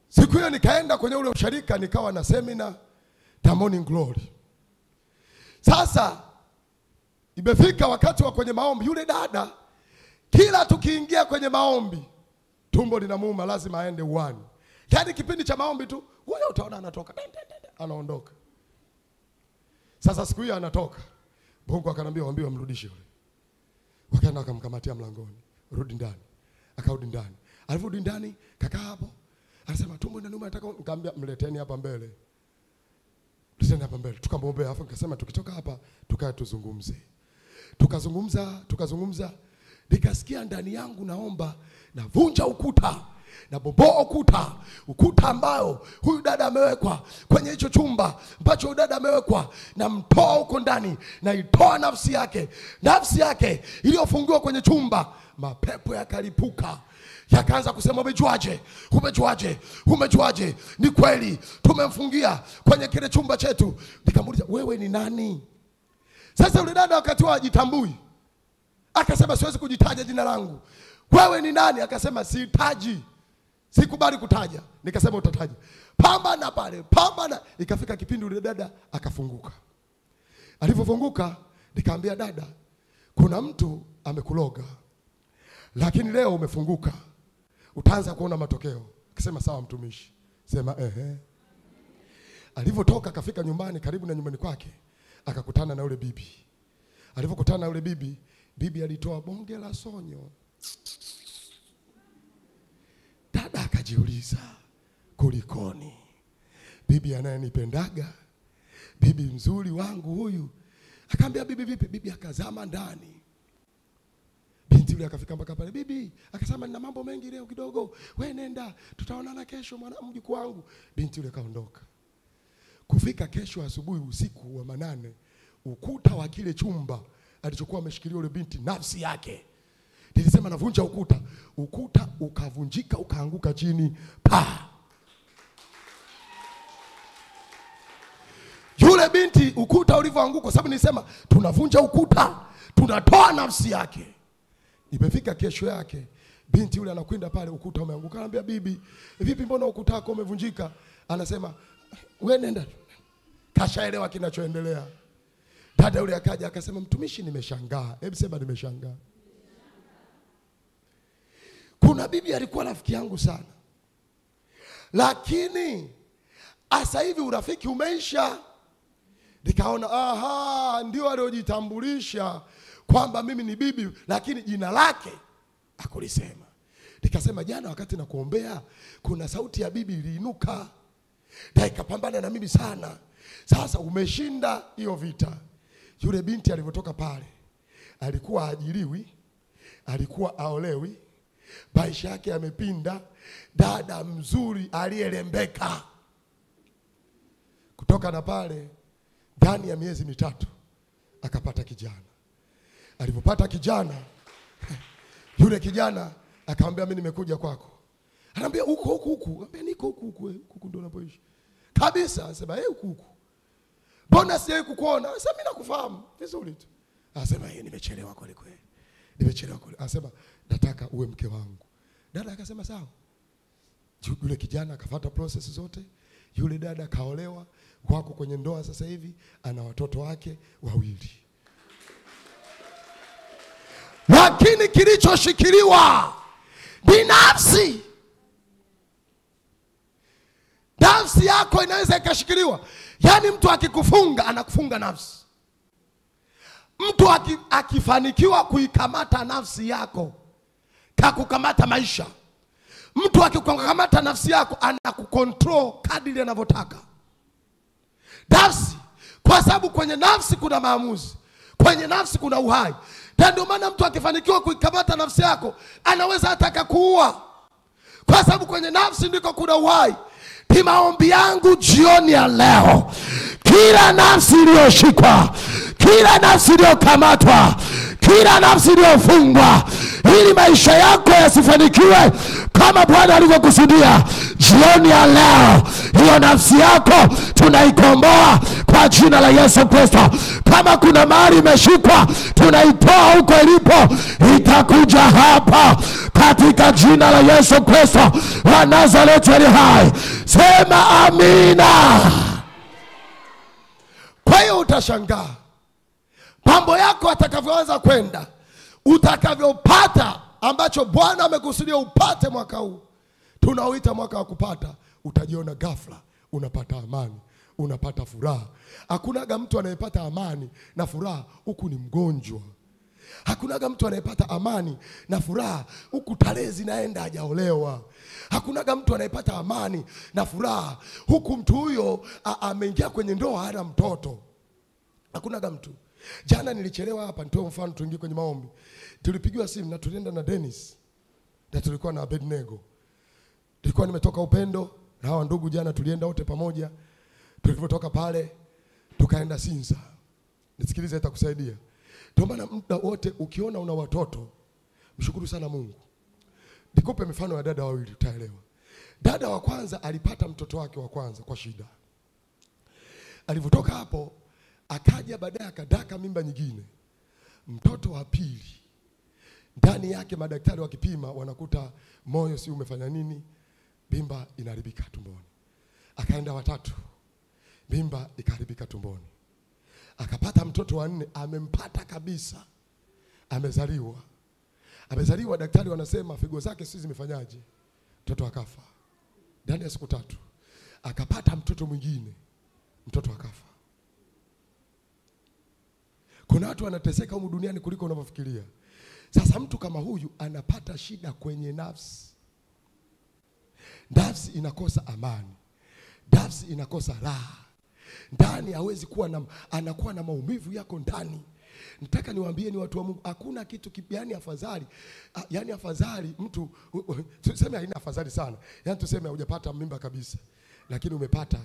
Siku hiyo nikaenda kwenye ule usharika, nikawa na seminar The Morning Glory. Sasa imefika wakati wa kwenye maombi. Yule dada kila tukiingia kwenye maombi tumbo linamuuma, lazima aende uani. Yaani kipindi cha maombi tu huyo utaona anatoka, anaondoka. Sasa siku hiyo anatoka, Mungu akanambia waambie wamrudishe yule. Wakaenda wakamkamatia mlangoni, rudi ndani. Akarudi ndani. Alivyorudi ndani kakaa hapo, anasema tumbo inaniuma nataka. Nikamwambia mleteni hapa mbele. Leteni hapa mbele. Tukamwombea, afu nikasema tukitoka hapa tukae tuzungumze. Tukazungumza, tukazungumza. Nikasikia ndani yangu naomba, navunja ukuta, nabomoa ukuta, ukuta ambao huyu dada amewekwa kwenye hicho chumba ambacho huyu dada amewekwa, namtoa huko ndani, naitoa nafsi yake, nafsi yake iliyofungiwa kwenye chumba. Mapepo yakalipuka, yakaanza kusema umejuaje? Umejuaje? Umejuaje? Ni kweli tumemfungia kwenye kile chumba chetu. Nikamuuliza wewe ni nani? Sasa yule dada wakati wao hajitambui, akasema siwezi kujitaja jina langu. Wewe ni nani? Akasema sitaji, sikubali kutaja. Nikasema utataja. Pambana pale, pambana. Ikafika kipindi yule dada akafunguka. Alipofunguka nikamwambia dada, kuna mtu amekuloga, lakini leo umefunguka, utaanza kuona matokeo. Akasema sawa mtumishi. Sema ehe. Alivotoka akafika nyumbani, karibu na nyumbani kwake, akakutana na yule bibi. Alivokutana na yule bibi, bibi alitoa bonge la sonyo. Dada akajiuliza kulikoni? Bibi anayenipendaga, bibi mzuri wangu huyu. Akaambia bibi vipi? Bibi akazama ndani. Binti yule akafika mpaka pale. Bibi akasema nina mambo mengi leo kidogo, wewe nenda, tutaonana kesho mwana mjukuu wangu. Binti yule kaondoka. Kufika kesho asubuhi usiku wa manane, ukuta wa kile chumba alichokuwa ameshikilia yule binti, nafsi yake, nilisema navunja ukuta, ukuta ukavunjika ukaanguka chini pa. Yule binti ukuta ulivyoanguka, sababu nilisema tunavunja ukuta, tunatoa nafsi yake. Imefika kesho yake, binti yule anakwenda pale, ukuta umeanguka. Anambia bibi, vipi mbona ukuta wako umevunjika? Anasema wewe nenda. Kashaelewa kinachoendelea. Dada yule akaja akasema mtumishi, nimeshangaa. Hebu sema nimeshangaa. Kuna bibi alikuwa rafiki yangu sana, lakini asa hivi urafiki umeisha. Nikaona aha, ndio aliojitambulisha kwamba mimi ni bibi, lakini jina lake hakulisema. Nikasema jana wakati nakuombea kuna sauti ya bibi iliinuka na ikapambana na mimi sana. Sasa umeshinda hiyo vita. Yule binti alivyotoka pale, alikuwa ajiriwi, alikuwa aolewi, maisha yake yamepinda, dada mzuri aliyelembeka. Kutoka na pale Ndani ya miezi 3 akapata kijana. Alipopata kijana, yule kijana akamwambia mimi nimekuja kwako. Anambia huko huko huku. Anambia niko huku huku, huku ndio unapoishi. Kabisa, anasema huku huku. Mbona sijawahi kukuona? Anasema mimi nakufahamu vizuri tu. Anasema nimechelewa kweli kweli. Nimechelewa kweli. Anasema nataka uwe mke wangu. Dada akasema sawa. Yule kijana akafuata process zote. Yule dada kaolewa, wako kwenye ndoa sasa hivi, ana watoto wake 2. Lakini kilichoshikiliwa ni nafsi. Nafsi yako inaweza ikashikiliwa. Yaani mtu akikufunga anakufunga nafsi. Mtu akifanikiwa kuikamata nafsi yako, kakukamata maisha. Mtu akikukamata nafsi yako anakukontrol kadiri anavyotaka. Nafsi, kwa sababu kwenye nafsi kuna maamuzi, kwenye nafsi kuna uhai. Na ndio maana mtu akifanikiwa kuikamata nafsi yako anaweza hata akakuua, kwa sababu kwenye nafsi ndiko kuna uhai. Ni maombi yangu jioni ya leo, kila nafsi iliyoshikwa, kila nafsi iliyokamatwa, kila nafsi iliyofungwa ili maisha yako yasifanikiwe kama Bwana alivyokusudia, jioni ya leo hiyo nafsi yako tunaikomboa kwa jina la Yesu Kristo. Kama kuna mahali imeshikwa, tunaitoa huko ilipo, itakuja hapa katika jina la Yesu Kristo wa Nazareti ali hai. Sema amina. Kwa hiyo utashangaa mambo yako atakavyoanza kwenda, utakavyopata ambacho Bwana amekusudia upate mwaka huu tunaoita mwaka wa kupata, utajiona ghafla unapata amani, unapata furaha. Hakunaga mtu anayepata amani na furaha huku ni mgonjwa. Hakunaga mtu anayepata amani na furaha huku tarehe zinaenda hajaolewa. Hakunaga mtu anayepata amani na furaha huku mtu huyo ameingia kwenye ndoa hana mtoto. Hakunaga mtu. Jana nilichelewa hapa, nitoe mfano tuingie kwenye maombi. Tulipigiwa simu na tulienda na Dennis na tulikuwa na Abednego. Nilikuwa nimetoka Upendo na hawa ndugu jana tulienda wote pamoja. Tulipotoka pale tukaenda Sinza. Nisikilize, itakusaidia. Ndio maana muda wote ukiona una watoto mshukuru sana Mungu. Nikupe mifano ya dada wawili utaelewa. Dada wa kwanza alipata mtoto wake wa kwanza kwa shida. Alivotoka hapo akaja baadaye akadaka mimba nyingine. Mtoto wa pili ndani yake madaktari wakipima wanakuta moyo si umefanya nini, mimba inaharibika tumboni. Akaenda watatu, mimba ikaharibika tumboni. Akapata mtoto wa 4, amempata kabisa. Amezaliwa. Amezaliwa, daktari wanasema figo zake si zimefanyaje, mtoto akafa. Ndani ya siku 3 akapata mtoto mwingine, mtoto akafa. Kuna watu wanateseka humu duniani kuliko unavyofikiria. Sasa mtu kama huyu anapata shida kwenye nafsi. Nafsi inakosa amani. Nafsi inakosa raha. Ndani hawezi kuwa na, anakuwa na maumivu yako ndani. Nataka niwaambie ni watu wa Mungu, hakuna kitu yani afadhali, yani afadhali mtu tuseme haina afadhali sana. Yani tuseme hujapata mimba kabisa, lakini umepata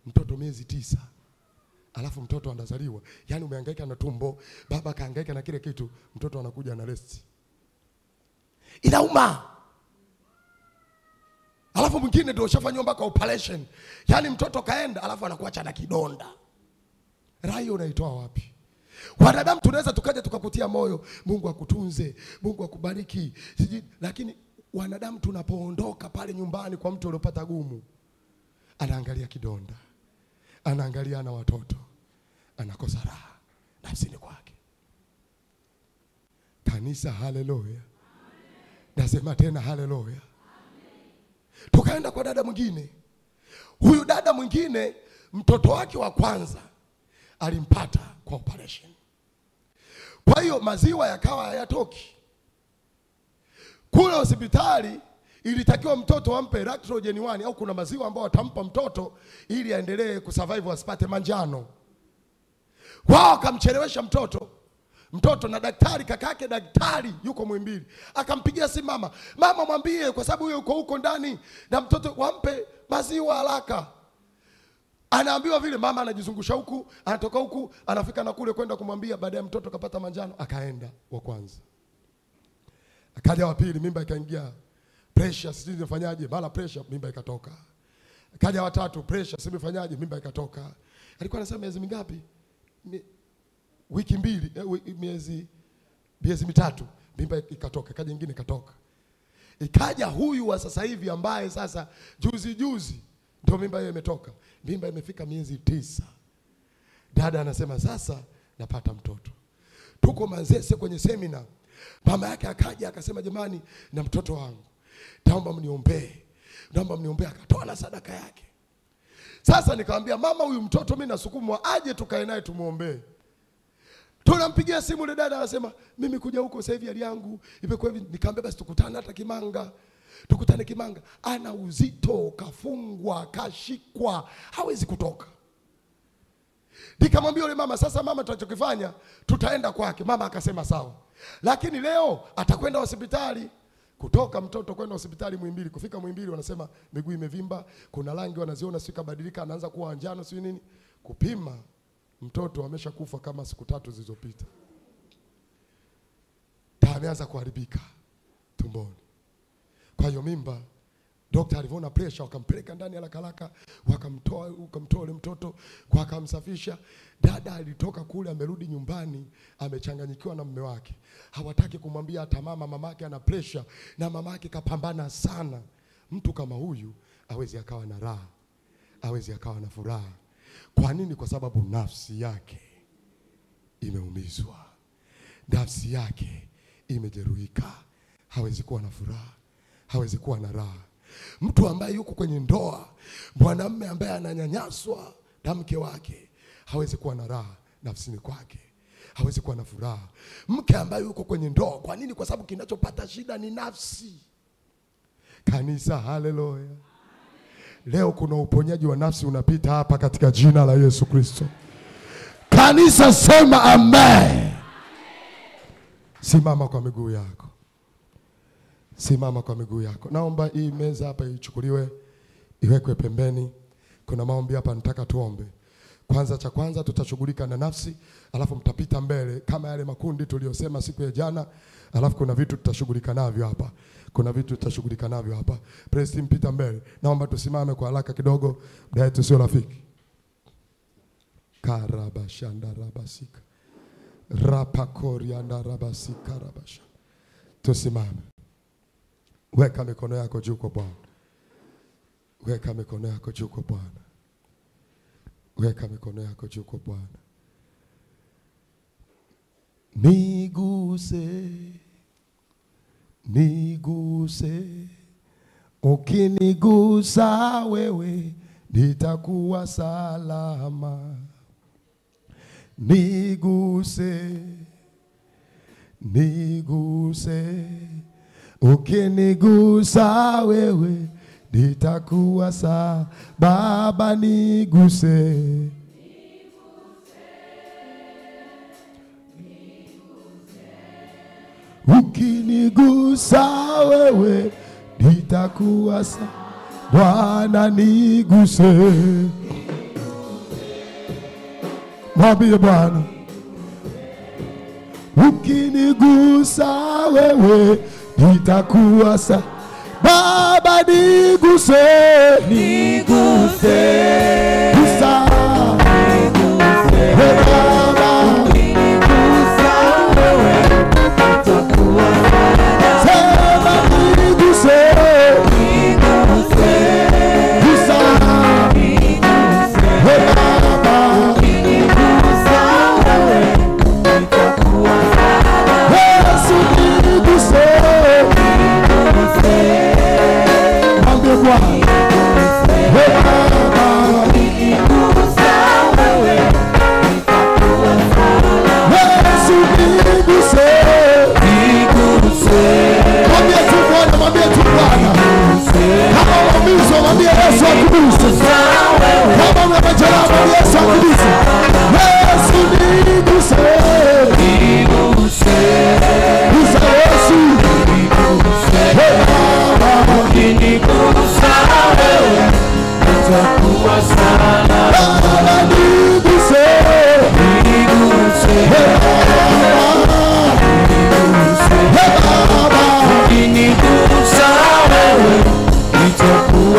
mtoto miezi 9. Alafu mtoto anazaliwa, yani umehangaika na tumbo, baba kahangaika na kile kitu, mtoto anakuja na rest. Inauma. Alafu mwingine ndio ushafanywa mpaka operation. Yani mtoto kaenda alafu anakuacha na kidonda. Raha unaitoa wapi? Wanadamu tunaweza tukaja tukakutia moyo, Mungu akutunze, Mungu akubariki. Lakini wanadamu tunapoondoka pale nyumbani kwa mtu aliyopata gumu, anaangalia kidonda, anaangalia na watoto, anakosa raha nafsini kwake. Kanisa, haleluya. Nasema tena haleluya. Tukaenda kwa dada mwingine. Huyu dada mwingine mtoto wake wa kwanza alimpata kwa operation. Kwa hiyo maziwa yakawa hayatoki. Kule hospitali ilitakiwa mtoto ampe lactogen 1 au kuna maziwa ambao atampa mtoto ili aendelee kusurvive asipate manjano. Wao akamchelewesha mtoto. Mtoto na daktari, kakake daktari yuko Muhimbili, akampigia simu mama. Mama mwambie kwa sababu huyo yuko huko ndani na mtoto wampe maziwa haraka. Anaambiwa vile, mama anajizungusha huku, anatoka huku, anafika na kule kwenda kumwambia. Baadaye mtoto kapata manjano, akaenda wa kwanza. Akaja wa pili, mimba ikaingia. Pressure sijui nifanyaje, mara pressure mimba ikatoka. Akaja wa tatu, pressure sijui nifanyaje, mimba ikatoka. Alikuwa anasema miezi mingapi? Wiki mbili, miezi mitatu, mimba ikatoka, ikaja nyingine ikatoka. Ikaja huyu wa sasa hivi ambaye sasa juzi juzi ndio mimba hiyo imetoka. Mimba imefika miezi 9. Dada anasema sasa napata mtoto. Tuko Manzese kwenye semina. Mama yake akaja akasema, jamani, na mtoto wangu naomba mniombee. Naomba mniombee. Akatoa na sadaka yake. Sasa nikamwambia mama, huyu mtoto mimi nasukumwa aje tukae naye tumuombee. Tunampigia simu yule dada anasema mimi kuja huko sasa hivi hali yangu imekuwa hivi. Nikamwambia basi tukutane hata Kimanga. Tukutane Kimanga. Ana uzito, kafungwa, kashikwa, hawezi kutoka. Nikamwambia yule mama, sasa mama, tutachokifanya tutaenda kwake. Mama akasema sawa. Lakini leo atakwenda hospitali. Kutoka mtoto kwenda hospitali Muhimbili, kufika Muhimbili wanasema miguu imevimba, kuna rangi wanaziona sio kabadilika, anaanza kuwa njano sio nini. Kupima mtoto ameshakufa kama siku 3 zilizopita. Ameanza kuharibika tumboni. Kwa hiyo mimba, daktari alivyoona pressure wakampeleka ndani haraka haraka, wakamtoa yule mtoto, wakamsafisha. Dada alitoka kule amerudi nyumbani amechanganyikiwa na mume wake. Hawataki kumwambia hata mama, mamake ana pressure na mamake kapambana sana. Mtu kama huyu hawezi akawa na raha, hawezi akawa na furaha. Kwa nini? Kwa sababu nafsi yake imeumizwa. Nafsi yake imejeruhika. Hawezi kuwa na furaha, hawezi kuwa na raha. Mtu ambaye yuko kwenye ndoa, mwanamume ambaye ananyanyaswa na mke wake, hawezi kuwa na raha nafsini kwake, hawezi kuwa na furaha. Mke ambaye yuko kwenye ndoa, kwa nini? Kwa sababu kinachopata shida ni nafsi. Kanisa, haleluya. Leo kuna uponyaji wa nafsi unapita hapa katika jina la Yesu Kristo. Kanisa sema amen. Simama kwa miguu yako. Simama kwa miguu yako. Naomba hii meza hapa ichukuliwe, iwekwe pembeni. Kuna maombi hapa nataka tuombe. Kwanza, cha kwanza tutashughulika na nafsi, alafu mtapita mbele kama yale makundi tuliyosema siku ya jana, alafu kuna vitu tutashughulika navyo hapa. Kuna vitu tutashughulika navyo hapa. Praise team, pita mbele. Naomba tusimame kwa haraka kidogo, muda wetu sio rafiki. Karabashanda rabasika. Rapakorianda rabasika rabasha. Tusimame. Weka mikono yako juu kwa Bwana. Weka mikono yako juu kwa Bwana. Weka mikono yako juu kwa Bwana. Niguse, niguse, ukinigusa wewe nitakuwa salama. Niguse, niguse, ukinigusa wewe nitakuwa salama. Baba niguse, ukinigusa wewe nitakuwa salama. Bwana niguse. Mwambie Bwana, ukinigusa wewe nitakuwa salama. Baba niguse, niguse, gusa, niguse, Baba ukinigusa wewe nitakuwa salama. Sema niguse, niguse, gusa, niguse, Baba ukinigusa wewe nitakuwa salama. Yesu niguse, niguse, mwambie Bwana, Baba ukinigusa wewe nitakuwa salama. Yesu niguse, niguse, mwambie tu Bwana, mwambie tu Bwana. Kama umeumizwa mwambie Yesu akuguse. Kama una majeraha mwambie Yesu akuguse. Yesu niguse, niguse, gusa Yesu, niguse, Baba ukinigusa wewe nitakuwa salama.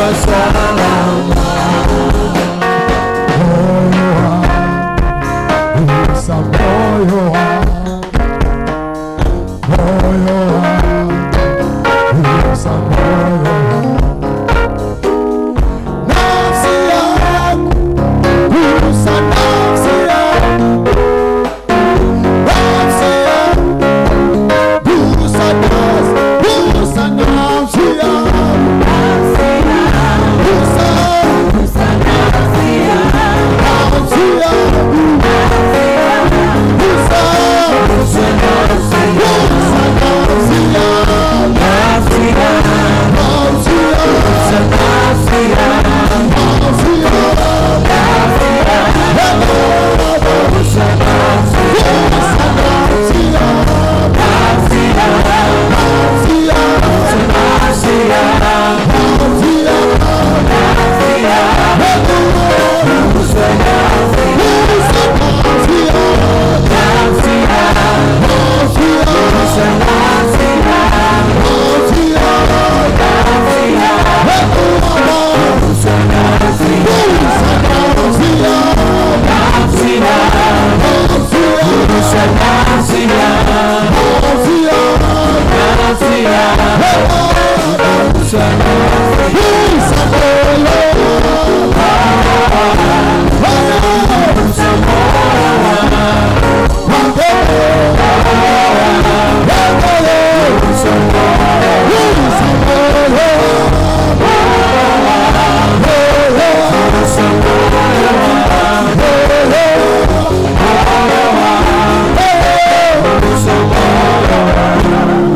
nitakuwa salama. Gusa moyo wangu, moyo wangu, gusa moyo wangu. Nafsi yangu, gusa nafsi yangu, nafsi yangu, gusa nafsi, gusa nafsi yangu, gusa, Gusa nafsi yangu, nafsi yangu, gusa, gusa nafsi yangu, gusa nafsi yangu, nafsi yangu, nafsi yangu, gusa nafsi yangu, nafsi yangu. nafsi yangu, gusa nafsi yangu, nafsi yangu, gusa nafsi yangu, nafsi yangu, gusa nafsi yangu, nafsi yangu, gusa nafsi yangu, nafsi yangu, gusa nafsi yangu, nafsi yangu, gusa nafsi yangu, nafsi yangu, gusa nafsi.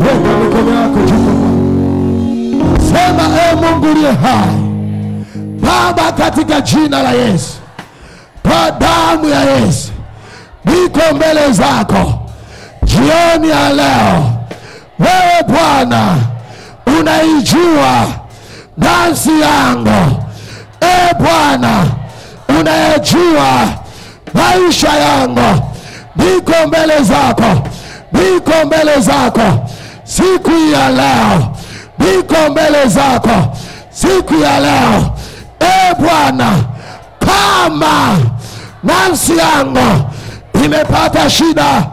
Weka mikono yako juu kwa Bwana. Sema, e Mungu uliye hai, Baba, katika jina la Yesu, kwa damu ya Yesu, niko mbele zako jioni ya leo. Wewe Bwana unaijua nafsi yangu, e Bwana unayejua maisha yangu, niko mbele zako, niko mbele zako siku ya leo, niko mbele zako siku ya leo. E Bwana, kama nafsi yangu imepata shida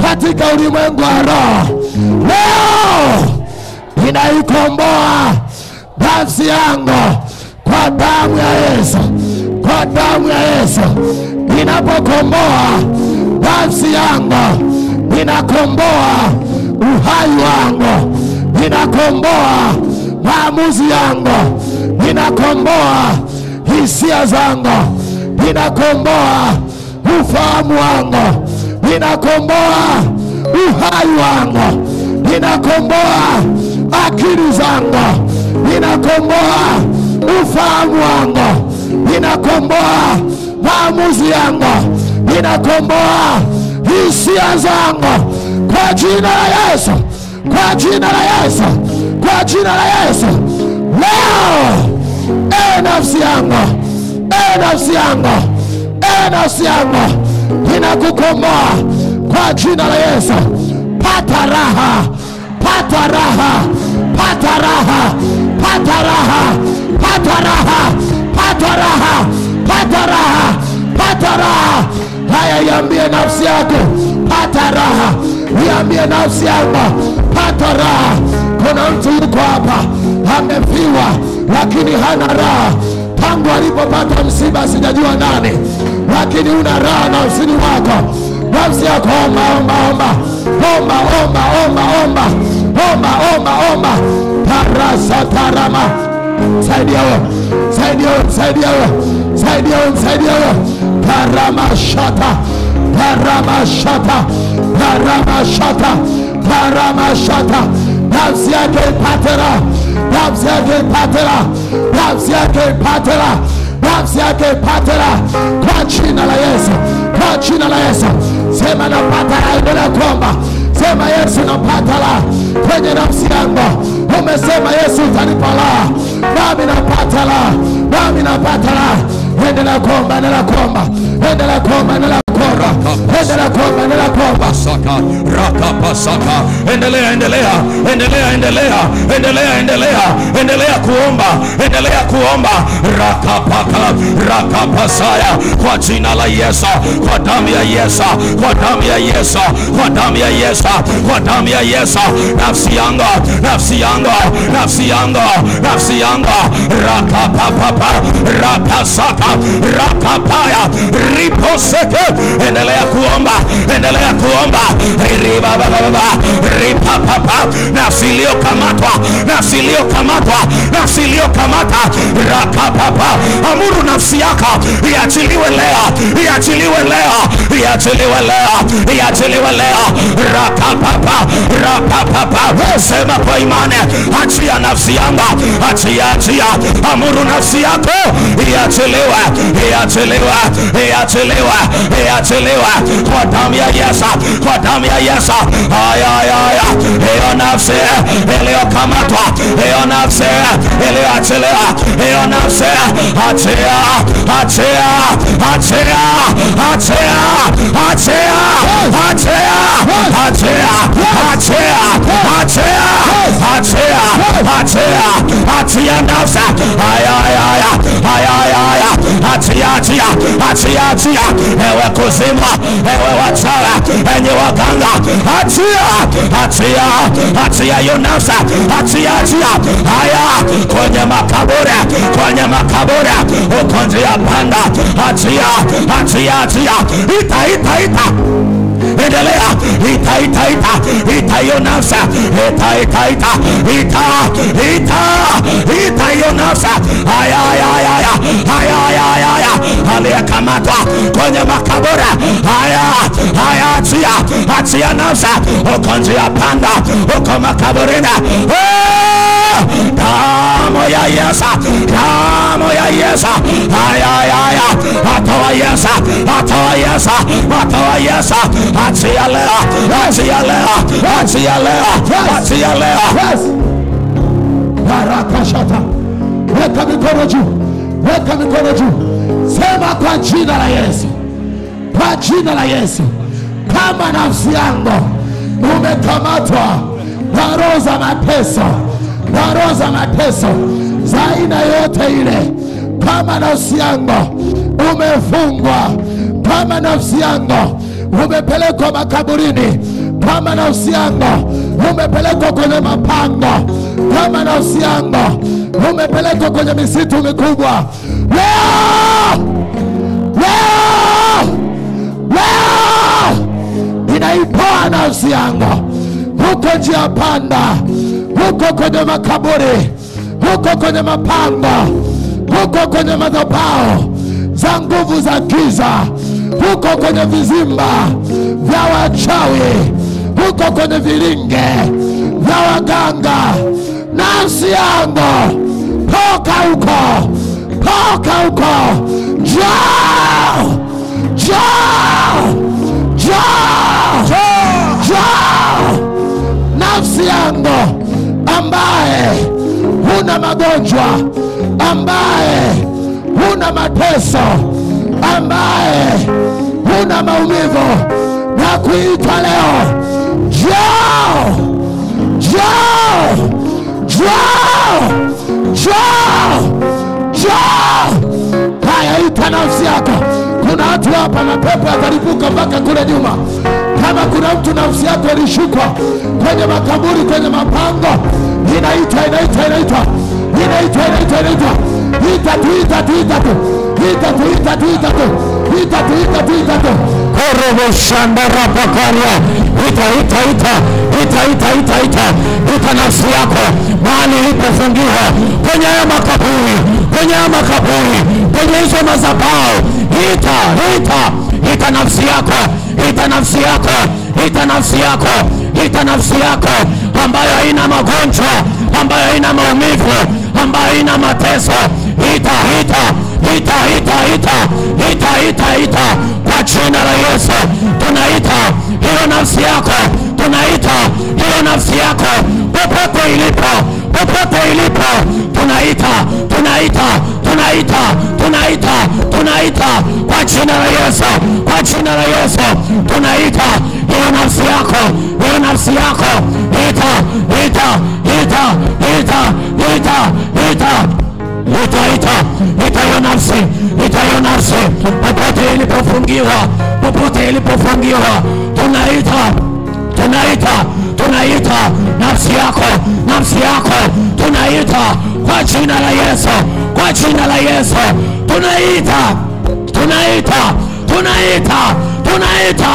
katika ulimwengu wa roho, leo ninaikomboa nafsi yangu kwa damu ya Yesu, kwa damu ya Yesu. Ninapokomboa nafsi yangu, ninakomboa uhai wangu, ninakomboa maamuzi yangu, ninakomboa hisia zangu, ninakomboa ufahamu wangu, ninakomboa uhai wangu, ninakomboa akili zangu, ninakomboa ufahamu wangu, ninakomboa maamuzi yangu, ninakomboa hisia zangu kwa jina la Yesu, kwa jina la Yesu, kwa jina la Yesu. Leo, e nafsi yangu, e nafsi yangu, e nafsi yangu, ninakukomboa kwa jina la Yesu. Pata raha, pata raha, pata raha, pata raha, pata raha, pata raha, pata raha, pata raha. Haya, iambie nafsi yako, pata raha. Iambie nafsi yako, pata raha. Kuna mtu yuko hapa amefiwa lakini hana raha. Tangu alipopata msiba sijajua nani, lakini una raha nafsini mwako. Nafsi yako, omba, omba, omba, omba, omba, omba, omba, omba, omba, omba. Tarasa tarama. Saidia wewe, saidia wewe, saidia wewe, saidia wewe, saidia wewe. Tarama shata, tarama shata, tarama shata, tarama shata. Nafsi yake ipate raha, nafsi yake ipate raha, nafsi yake ipate raha, nafsi yake ipate raha kwa jina la Yesu, kwa jina la Yesu. Sema napata raha, endelea kuomba. Sema Yesu, napata raha kwenye nafsi yangu. Umesema Yesu utanipa raha, nami napata raha, nami napata raha. Endelea kuomba, endelea kuomba, endelea kuomba, endelea kuomba. kuomba, endelea kuomba, endelea kuomba. Saka rakapasaka. Endelea, endelea, endelea, endelea, endelea, endelea, endelea kuomba, endelea kuomba. Rakapaka rakapasaya, kwa jina la Yesu, kwa damu ya Yesu, kwa damu ya Yesu, kwa damu ya Yesu, kwa damu ya Yesu. Nafsi yangu, nafsi yangu, nafsi yangu, nafsi yangu. Rakapapapa rakasaka rakapaya riposeke. Endelea kuomba, endelea kuomba. Riba baba baba ripapapa. Nafsi iliyokamatwa, nafsi iliyokamatwa, nafsi iliyokamata. Rakapapa. Amuru nafsi yako iachiliwe leo, iachiliwe leo, iachiliwe leo, iachiliwe leo. Rakapapa rapapapa. Sema kwa imani, achia nafsi yangu, achia, achia. Amuru nafsi yako iachiliwe, iachiliwe, iachiliwe, iachiliwe kwa damu ya Yesu, kwa damu ya Yesu. Haya, haya, hiyo nafsi iliyokamatwa, hiyo nafsi iliyoachiliwa, hiyo nafsi, achia, achia, achia, achia, achia, achia, achia, achia, achia, achia, achia, achia nafsi. Haya, haya, haya, haya, haya, achia, achia, achia, achia. Ewe kuzimu, ewe wachawi, enyi waganga, achia, achia, achia hiyo nafsi, achia, achia. Haya, kwenye makaburi, kwenye makaburi, uko njia panda, achia, achia, achia. Ita, ita, ita. Endelea, ita, ita, ita, ita hiyo nafsi, ita, ita, ita, ita, ita, ita hiyo nafsi. Haya, haya, haya, haya, haya, haya, aliyekamatwa kwenye makaburi, haya, haya, achia, achia nafsi, uko njia panda, uko makaburini. Damu ya Yesu, damu ya Yesu. Haya, haya, haya, atoa Yesu, atoa Yesu, atoa Yesu. Achia leo, achia leo, achia leo, achia leo. Baraka shata. Weka mikono juu, weka mikono juu. Sema kwa jina la Yesu, kwa jina la Yesu, kama nafsi yangu umekamatwa na roho za mateso, na roho za mateso za aina yote ile, kama nafsi yangu umefungwa, kama nafsi yangu umepelekwa makaburini, kama nafsi yangu umepelekwa kwenye mapango, kama nafsi yangu umepelekwa kwenye misitu mikubwa, leo, leo, leo ninaipoa nafsi yangu huko njia panda, huko kwenye makaburi, huko kwenye mapango, huko kwenye madhabahu za nguvu za giza, huko kwenye vizimba vya wachawi, huko kwenye vilinge vya waganga. Nafsi yangu toka huko, toka huko, njoo, njoo, njoo, njoo. Nafsi yangu ambaye huna magonjwa, ambaye huna mateso, ambaye huna maumivu, na kuita leo, njoo, njoo, njoo, njoo, njoo. Haya, ita nafsi yako. Kuna watu hapa mapepo yatalipuka mpaka kule nyuma. Kama kuna mtu nafsi yako ilishukwa kwenye makaburi, kwenye mapango, inaitwa, inaitwa, inaitwa, inaitwa, inaitwa, inaitwa. Ita tu, ita tu, ita tu, ita tu, ita tu, ita tu, ita tu, ita tu, ita tu. Korobo shanda rapakaria. Ita, ita, ita, ita, ita, ita, ita, ita nafsi yako mahali ilipofungiwa, kwenye haya makaburi, kwenye haya makaburi, kwenye hizo madhabahu. Ita, ita, ita nafsi yako, ita nafsi yako, ita nafsi yako, ita nafsi yako ambayo haina magonjwa, ambayo haina maumivu, ambayo haina mateso. Ita, ita, ita, ita, ita, ita, ita, ita kwa jina la Yesu. Tunaita hiyo nafsi yako, tunaita hiyo nafsi yako popote ilipo, popote ilipo, tunaita, tunaita, tunaita, tunaita, tunaita. Tunaita kwa jina la Yesu, kwa jina la Yesu. Tunaita hiyo nafsi yako, hiyo nafsi yako. Ita, ita, ita, ita, ita, ita. Ita, ita, ita hiyo nafsi, ita hiyo nafsi. Popote ilipofungiwa, popote ilipofungiwa, tunaita, tunaita, tunaita nafsi yako, nafsi yako. Tunaita kwa jina la Yesu, kwa jina la Yesu. Tunaita, tunaita, tunaita, tunaita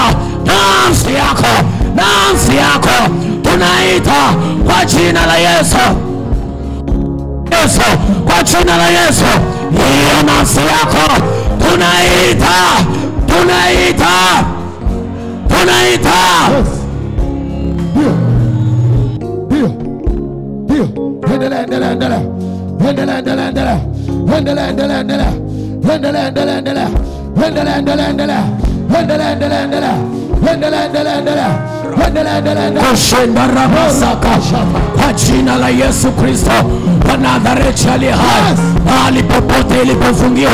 nafsi yako, nafsi yako. Tunaita kwa jina la Yesu. Yesu, kwa jina la Yesu. Hiyo nafsi yako tunaita, tunaita, tunaita. Ndio, ndio, ndio. Endelea, endelea, endelea. Endelea, endelea, endelea. Endelea, endelea, endelea. Endelea, endelea, endelea. Endelea, endelea, endelea. Endelea, endelea, endelea. Endelea, endelea, endelea. Endelea, endelea, endelea. Kushinda rabasaka kwa jina la Yesu Kristo wa Nazareti aliye hai. Mahali popote ilipofungiwa,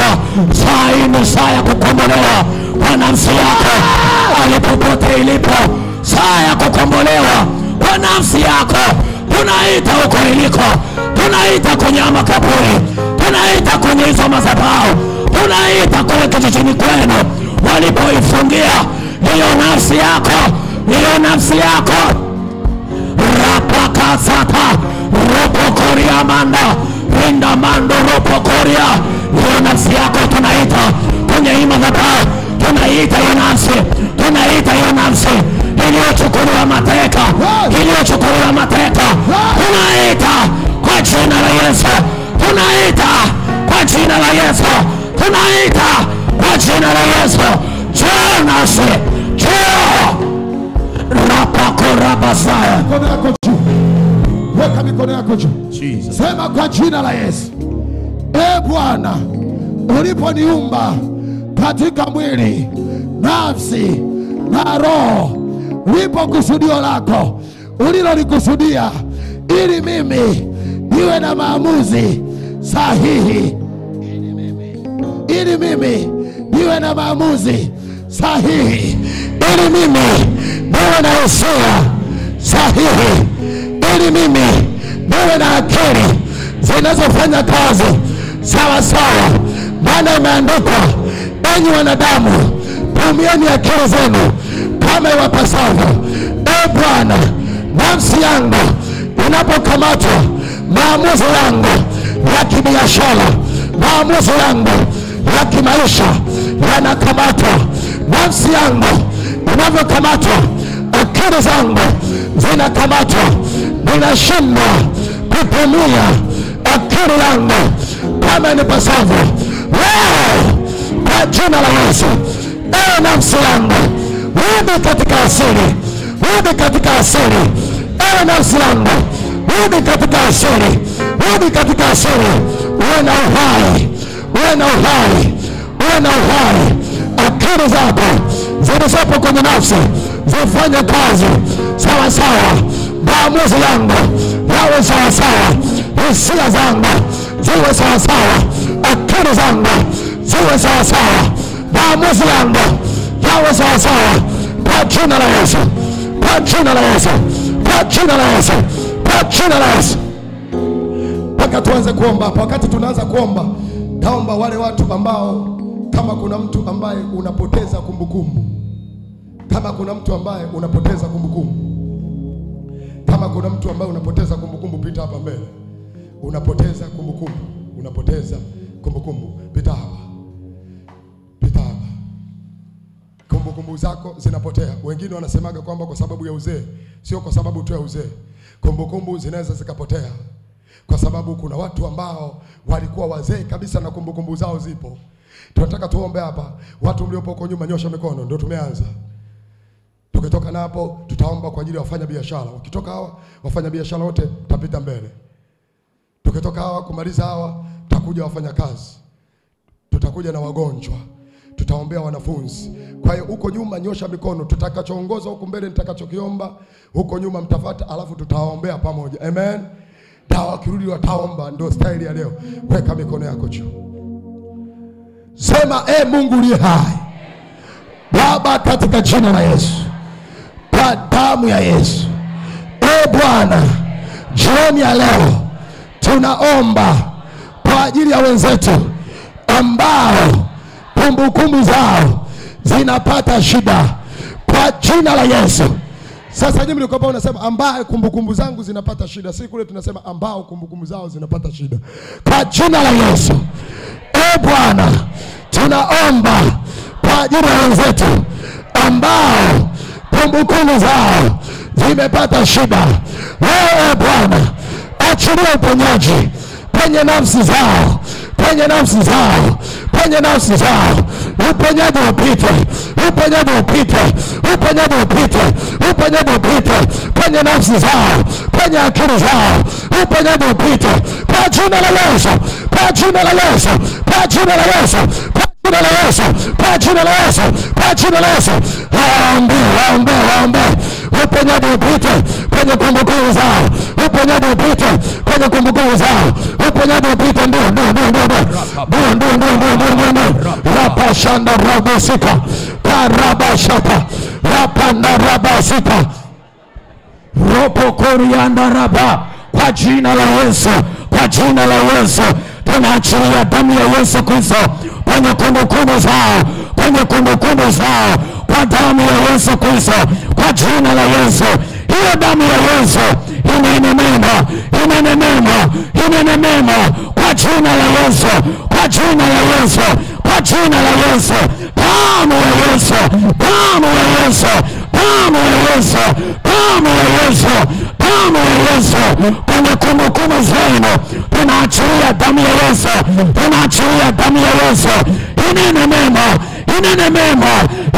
saa hii ni saa ya kukombolewa kwa nafsi yako. Mahali popote ilipo, saa ya kukombolewa kwa nafsi yako. Tunaita huko iliko, tunaita kwenye makaburi, tunaita kwenye hizo madhabahu, tunaita kule kijijini kwenu walipoifungia hiyo nafsi yako, hiyo nafsi yako. Rapakasata ropokoria manda rinda mando ropokoria. Hiyo nafsi yako tunaita kwenye hii madhabahu, tunaita hiyo nafsi, tunaita hiyo nafsi iliyochukuliwa mateka, iliyochukuliwa mateka. Tunaita kwa jina la Yesu, tunaita kwa jina la Yesu, tunaita kwa jina la Yesu. Njoo nafsi, njoo. Rapakorabasaya. Mikono yako juu, weka mikono yako juu. Sema kwa jina la Yesu. E Bwana, uliponiumba katika mwili, nafsi na roho, lipo kusudio lako ulilolikusudia ili mimi niwe na maamuzi sahihi, ili mimi niwe na maamuzi sahihi, ili mimi niwe na hisia sahihi, ili mimi niwe na akili zinazofanya kazi sawa sawa. Maana imeandikwa, enyi wanadamu, tumieni akili zenu kama iwapasavyo. E Bwana, nafsi yangu inapokamatwa, maamuzi yangu ya kibiashara, maamuzi yangu ya kimaisha yanakamatwa. Nafsi yangu inavyokamatwa, akili zangu zinakamatwa. Ninashindwa kutumia akili yangu kama inipasavyo. Leo kwa jina la Yesu, ewe nafsi yangu, rudi katika asili, rudi katika asili. Ewe nafsi yangu, rudi katika asili, rudi katika asili. Uwe na uhai, uwe na uhai, uwe na uhai. Akili zako zilizopo kwenye nafsi zifanye kazi sawa sawa. Maamuzi yangu yawe sawa sawa, hisia zangu ziwe sawa sawa, akili zangu ziwe sawa sawa, maamuzi yangu yawe sawa sawa. Kwa jina la Yesu, kwa jina la Yesu, kwa jina la Yesu, kwa jina la Yesu. Mpaka tuanze kuomba hapa. Wakati tunaanza kuomba, taomba wale watu ambao, kama kuna mtu ambaye unapoteza kumbukumbu, kama kuna mtu ambaye unapoteza kumbukumbu, kama kuna mtu ambaye unapoteza kumbukumbu, pita hapa mbele. Unapoteza kumbukumbu, unapoteza kumbukumbu, pita hapa, pita hapa. Kumbukumbu zako zinapotea. Wengine wanasemaga kwamba kwa sababu ya uzee. Sio kwa sababu tu ya uzee. Kumbukumbu zinaweza zikapotea kwa sababu kuna watu ambao walikuwa wazee kabisa na kumbukumbu zao zipo. Tunataka tuombe hapa. Watu mliopo huko nyuma, nyosha mikono, ndio tumeanza. Tukitoka na hapo tutaomba kwa ajili ya wafanya biashara. Wakitoka hawa wafanya biashara wote tutapita mbele. Tukitoka hawa kumaliza hawa, tutakuja wafanya kazi. Tutakuja na wagonjwa. Tutaombea wanafunzi. Kwa hiyo huko nyuma nyosha mikono, tutakachoongoza huko mbele nitakachokiomba, huko nyuma mtafuata, alafu tutaombea pamoja. Amen. Na wakirudi wataomba, ndio style ya leo. Weka mikono yako juu. Sema, e Mungu uliye hai, Baba, katika jina la Yesu, kwa damu ya Yesu, e Bwana, jioni ya leo tunaomba kwa ajili ya wenzetu ambao kumbukumbu zao zinapata shida, kwa jina la Yesu. Sasa nyinyi mlikuwa unasema ambaye kumbukumbu zangu zinapata shida, si kule tunasema ambao kumbukumbu zao zinapata shida. Kwa jina la Yesu, e Bwana, tunaomba kwa ajili ya wenzetu ambao kumbukumbu zao zimepata shida. Wewe Bwana, achilia uponyaji kwenye nafsi zao, kwenye nafsi zao, kwenye nafsi zao. Uponyaji upite, uponyaji upite, uponyaji upite, uponyaji upite kwenye nafsi zao, kwenye akili zao. Uponyaji upite kwa jina la Yesu, kwa jina la Yesu, kwa jina la Yesu, kwa jina la Yesu, kwa jina la Yesu, kwa jina la Yesu. Waombe, waombe, waombe. Uponyaji upite kwenye kumbukumbu zao, uponyaji upite kwenye kumbukumbu zao, uponyaji upite. Ndio, ndio, ndio, ndio, ndio, ndio, ndio, ndio, ndio. Rapa shanda rabosika, parabashata, rapa na rabasika, ropo korianda raba. Kwa jina la Yesu, kwa jina la Yesu, tunaachilia damu ya Yesu Kristo kwenye kumbukumbu zao, kwenye kumbukumbu zao, kwa damu ya Yesu Kristo, kwa jina la Yesu. Hiyo damu ya Yesu inene mema, inene mema, inene mema, kwa jina la Yesu, kwa jina la Yesu, kwa jina la Yesu. Damu ya Yesu, damu ya Yesu, damu ya Yesu, damu ya Yesu, damu ya Yesu kwenye kumbukumbu zenu. Tunaachilia damu ya Yesu, tunaachilia damu ya Yesu. Inene mema, inene mema,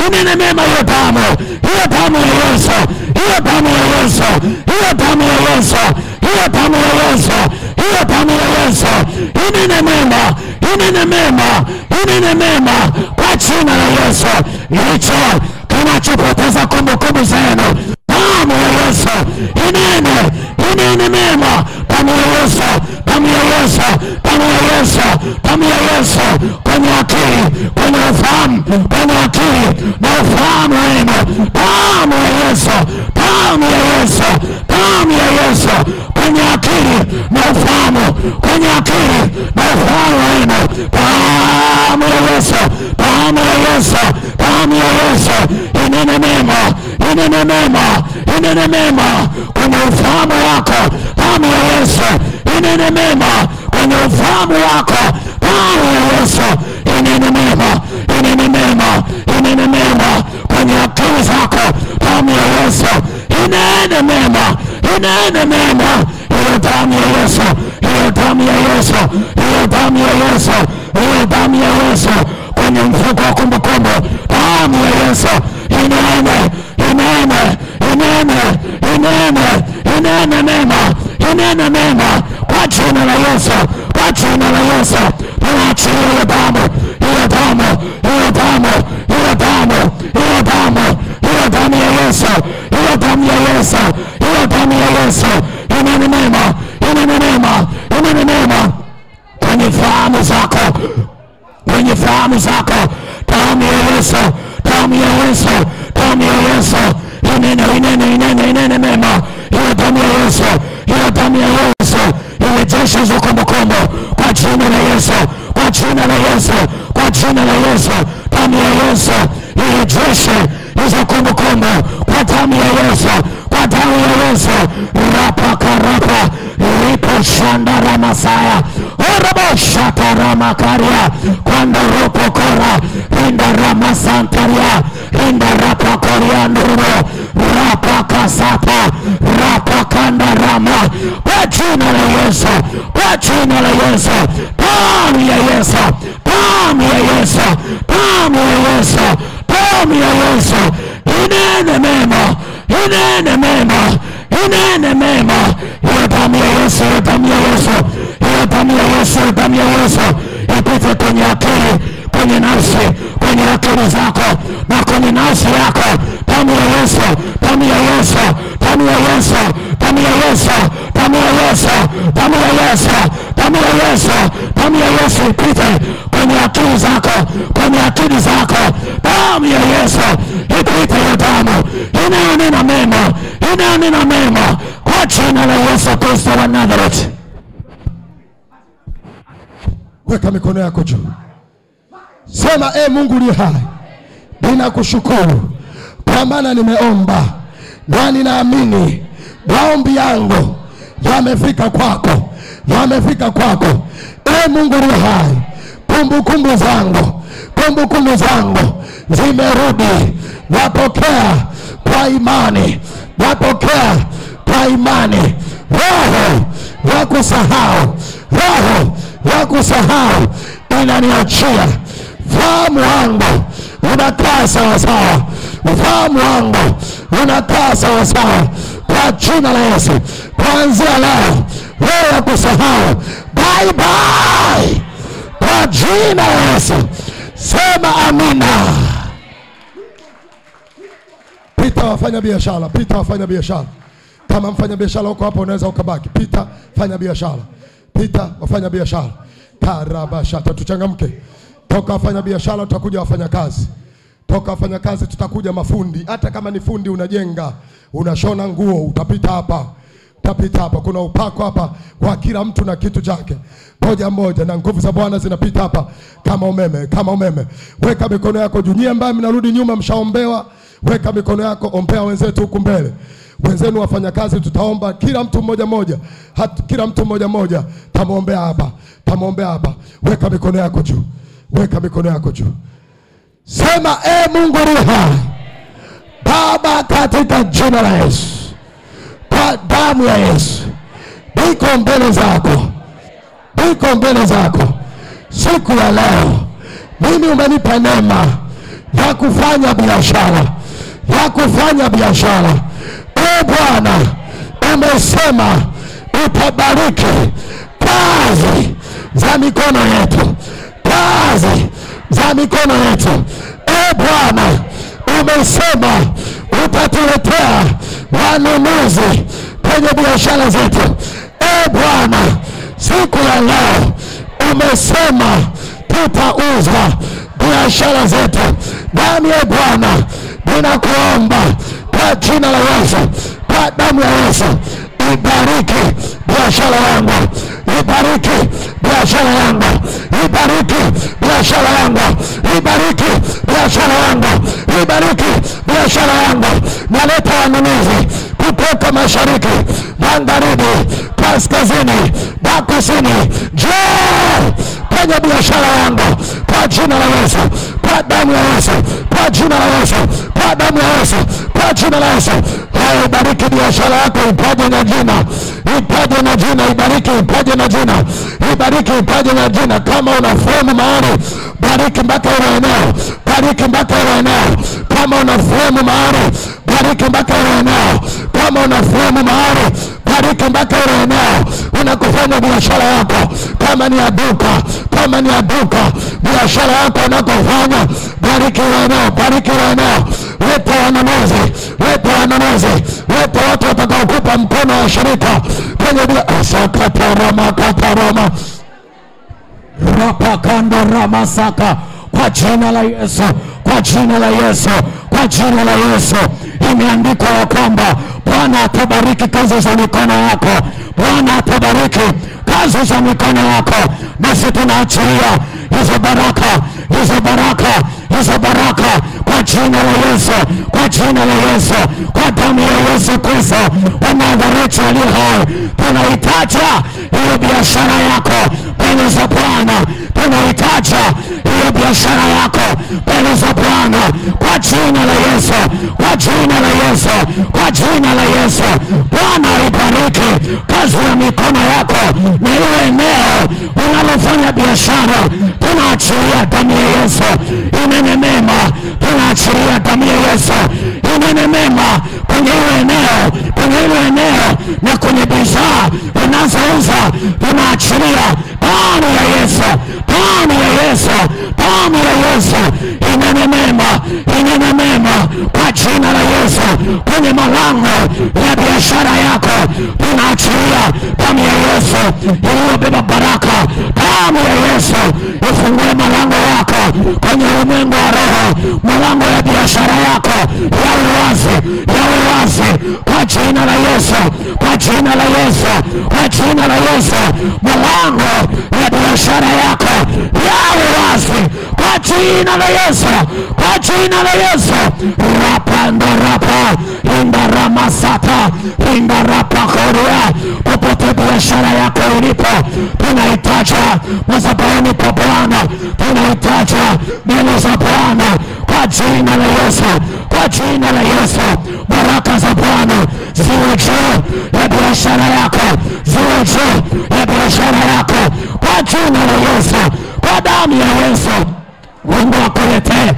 inene mema. Hiyo damu, hiyo damu ya Yesu, hiyo damu ya Yesu, hiyo damu ya Yesu, hiyo damu ya Yesu, hiyo damu ya Yesu. Inene mema, inene mema, inene mema, kwa jina la Yesu. Hicho kinachopoteza kumbukumbu zenu, damu ya Yesu inene, inene mema. Damu ya Yesu, damu ya Yesu, damu ya Yesu, damu ya Yesu kwenye akili, kwenye ufahamu, kwenye akili na ufahamu wenu. Damu ya Yesu, damu ya Yesu, damu ya Yesu kwenye akili na ufahamu, kwenye akili na ufahamu wenu. Damu ya Yesu, damu ya Yesu, damu ya Yesu inene mema, inene mema, inene mema kwenye ufahamu wako. Damu ya Yesu inene mema kwenye ufahamu wako. Damu ya Yesu inene mema, inene mema, inene mema kwenye akili zako. Damu ya Yesu inene mema, inene mema. Hiyo damu ya Yesu, hiyo damu ya Yesu, hiyo damu ya Yesu, hiyo damu ya Yesu kwenye mfuko wa kumbukumbu. Damu ya Yesu inene, inene, inene, inene, inene mema, inene mema, kwa jina la Yesu, kwa jina la Yesu. Tunaachilia hiyo damu, hiyo damu, hiyo damu, hiyo damu, hiyo damu, hiyo damu ya Yesu, hiyo damu ya Yesu, hiyo damu ya Yesu. Inene mema, inene mema, inene mema kwenye fahamu zako, kwenye fahamu zako. Damu ya Yesu, damu ya Yesu, damu ya Yesu inene, inene, inene, inene mema. Hiyo damu ya Yesu, hiyo damu ya Yesu irejeshe hizo kumbukumbu kwa jina la Yesu, kwa jina la Yesu, kwa jina la Yesu. Damu ya Yesu irejeshe hizo kumbukumbu kwa damu ya Yesu, kwa damu ya Yesu. Rapa karapa ripo shanda ramasaya orobo shata ramakaria kwanda ropo kora rinda ramasantaria rinda rapa koria nduro rapa kasata rapa kanda rama, kwa jina la Yesu, kwa jina la Yesu. Damu ya Yesu, damu ya Yesu, damu ya Yesu, damu ya Yesu inene mema, inene mema, inene mema. Hiyo damu ya Yesu, hiyo damu ya Yesu, hiyo damu ya Yesu, hiyo damu ya Yesu ipite kwenye akili, kwenye nafsi, kwenye akili zako na kwenye nafsi yako. Damu ya Yesu, damu ya Yesu, damu ya Yesu, damu ya Yesu, damu ya Yesu, damu ya Yesu, damu ya Yesu, damu Damu ya Yesu ipite kwenye akili zako, kwenye akili zako. Damu ya Yesu ipite, hiyo damu inayonena mema, inayonena mema, kwa jina la Yesu Kristo wa Nazareti. Weka mikono yako juu. Sema, e Mungu uliye hai, ninakushukuru kwa maana nimeomba na ninaamini maombi yangu yamefika kwako, yamefika kwako. E Mungu uliye hai, kumbukumbu zangu, kumbukumbu zangu zimerudi. Napokea kwa imani, napokea kwa imani. Roho ya kusahau, roho ya kusahau inaniachia. Fahamu wangu unakaa sawa sawa, ufahamu wangu unakaa sawa sawa, kwa jina la Yesu. Kuanzia leo, roho ya kusahau bye bye, kwa jina la Yesu. Sema amina. Pita wafanya biashara, pita wafanya biashara. Kama mfanya biashara uko hapo unaweza ukabaki. Pita fanya biashara, pita wafanya biashara. Karabashata, tuchangamke. Toka wafanya biashara tutakuja wafanya kazi. Toka wafanya kazi tutakuja mafundi. Hata kama ni fundi unajenga, unashona nguo, utapita hapa. Utapita hapa. Kuna upako hapa kwa kila mtu na kitu chake. Moja moja, na nguvu za Bwana zinapita hapa kama umeme, kama umeme. Weka mikono yako juu. Nyie ambao mnarudi nyuma mshaombewa, weka mikono yako, ombea wenzetu huku mbele. Wenzenu wafanya kazi tutaomba kila mtu mmoja mmoja. Kila mtu mmoja mmoja tamuombea hapa, tamuombea hapa. Weka mikono yako juu. Weka mikono yako juu. Sema, e Mungu uliye hai, Baba, katika jina la Yesu, kwa damu ya Yesu, niko mbele zako, niko mbele zako siku ya leo. Mimi umenipa neema ya kufanya biashara, ya kufanya biashara. E Bwana, umesema utabariki kazi za mikono yetu, kazi za mikono yetu. E Bwana, umesema utatuletea wanunuzi kwenye biashara zetu. E Bwana, siku ya leo umesema tutauza biashara zetu. Nami e Bwana, ninakuomba kwa jina la Yesu, kwa damu ya Yesu, ibariki biashara yangu, ibariki biashara yangu, ibariki biashara yangu, ibariki biashara yangu, ibariki biashara yangu. Naleta wanunuzi kutoka mashariki, magharibi, kaskazini na kusini. Njoo kwenye biashara yangu kwa jina la Yesu, kwa damu ya Yesu, kwa jina la Yesu, kwa damu ya Yesu, kwa jina la Yesu. Hai, ibariki biashara yako, ipaje na jina, ipaje na jina, ibariki, ipaje na jina, ibariki, ipaje na jina. Kama una fremu mahali, bariki mpaka ile eneo, bariki mpaka ile eneo. Kama una fremu mahali, bariki mpaka ile eneo. Kama una fremu mahali, bariki mpaka ile eneo unakofanya biashara yako. Kama ni ya duka, kama ni ya duka, biashara yako unakofanya, bariki ile eneo, bariki ile eneo. Leta wanunuzi, leta wanunuzi, leta watu watakaokupa mkono wa shirika kwenye biashara. Katarama rapakando ramasaka, kwa jina la Yesu, kwa jina la Yesu, kwa jina la Yesu. Imeandikwa ya kwamba Bwana atabariki kazi za mikono yako, Bwana atabariki kazi za mikono yako. Nasi tunaachilia hizo baraka, hizo baraka, hizo baraka kwa jina la Yesu, kwa jina la Yesu, kwa damu ya Yesu Kristo wa Nazareti aliye hai. Tunahitaji hiyo biashara yako mbele za Bwana, tunahitaji hiyo biashara yako mbele za Bwana kwa jina la Yesu, kwa jina la Yesu, kwa jina la Yesu. Bwana ibariki kazi ya mikono yako na ile eneo unalofanya biashara. Tunaachilia damu ya Yesu inene mema, tunaachilia damu ya Yesu inene mema kwenye ile eneo, kwenye ile eneo na kwenye bidhaa unazouza. Tunaachilia damu ya Yesu, damu ya Yesu, damu ya Yesu inene mema, inene mema kwa kwa jina la Yesu. Kwenye malango ya biashara yako tunaachilia damu ya Yesu iliyobeba baraka. Damu ya Yesu ifungue malango yako kwenye ulimwengu wa roho. Malango ya biashara yako yawe wazi, yawe wazi kwa jina la Yesu, kwa jina la Yesu, kwa jina la Yesu. Malango ya biashara yako yawe wazi kwa jina la Yesu, kwa jina la Yesu. Rapa ndarapa indaramasata indarapa korea. Popote biashara yako ilipo, tunahitaji madhabahuni pa Bwana, tunahitaji mbele za Bwana kwa jina la Yesu, kwa jina la Yesu. Baraka za Bwana ziwe juu ya biashara yako, ziwe juu ya biashara yako kwa jina la Yesu, kwa damu ya Yesu. Mungu akuletee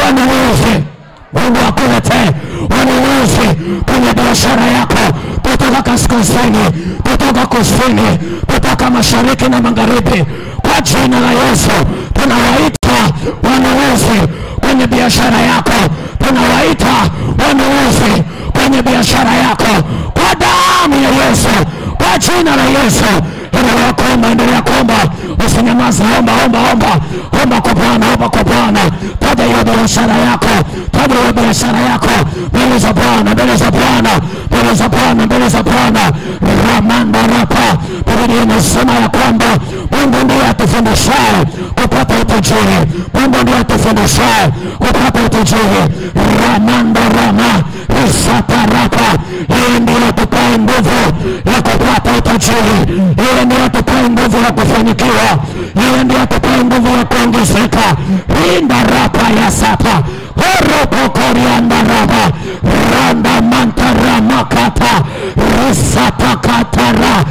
wanunuzi, Mungu akuletee wanunuzi kwenye biashara yako, kutoka kaskazini, kutoka kusini, kutoka mashariki na magharibi. Kwa jina la Yesu tunawaita wanunuzi kwenye biashara yako, tunawaita wanunuzi kwenye biashara yako kwa damu ya Yesu, kwa jina la Yesu. Endelea kuomba, endelea kuomba, usinyamaze. Omba, omba, omba, omba kwa Bwana, omba kwa Bwana. Taja hiyo biashara yako, taja hiyo biashara yako mbele za Bwana, mbele za Bwana, mbele za Bwana, mbele za Bwana. Ramanda rapa. Biblia inasema ya kwamba Mungu ndiye atufundishaye kupata utajiri, Mungu ndiye atufundishaye kupata utajiri. Ramanda rama isatarapa. Yeye ndiye atupaye nguvu ya kupata utajiri, yeye ndiye atupaye nguvu ya kufanikiwa, yeye ndiye atupaye nguvu ya kuongezeka. Rinda rapa ya sapa oropokorianda rapa randa mantara makata risatakatara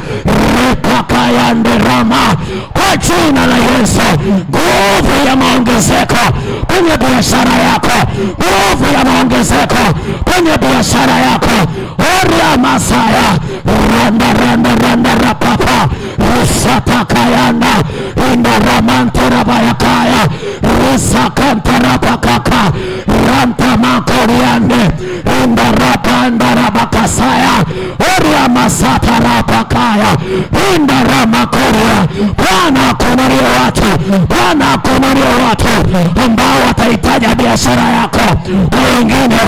repakayande rama. Kwa jina la Yesu, nguvu ya maongezeko kwenye biashara yako, nguvu ya maongezeko kwenye biashara yako. Oria masaya randa randa randa rapapa risatakayanda indaramanterabayakaya risakantarapakaka rantamakoriande indarapandarabakasaya oria masatarapakaya indaramakoria. Bwana akuinulie watu, Bwana akuinulie watu ambao watahitaji biashara yako kwa wengine,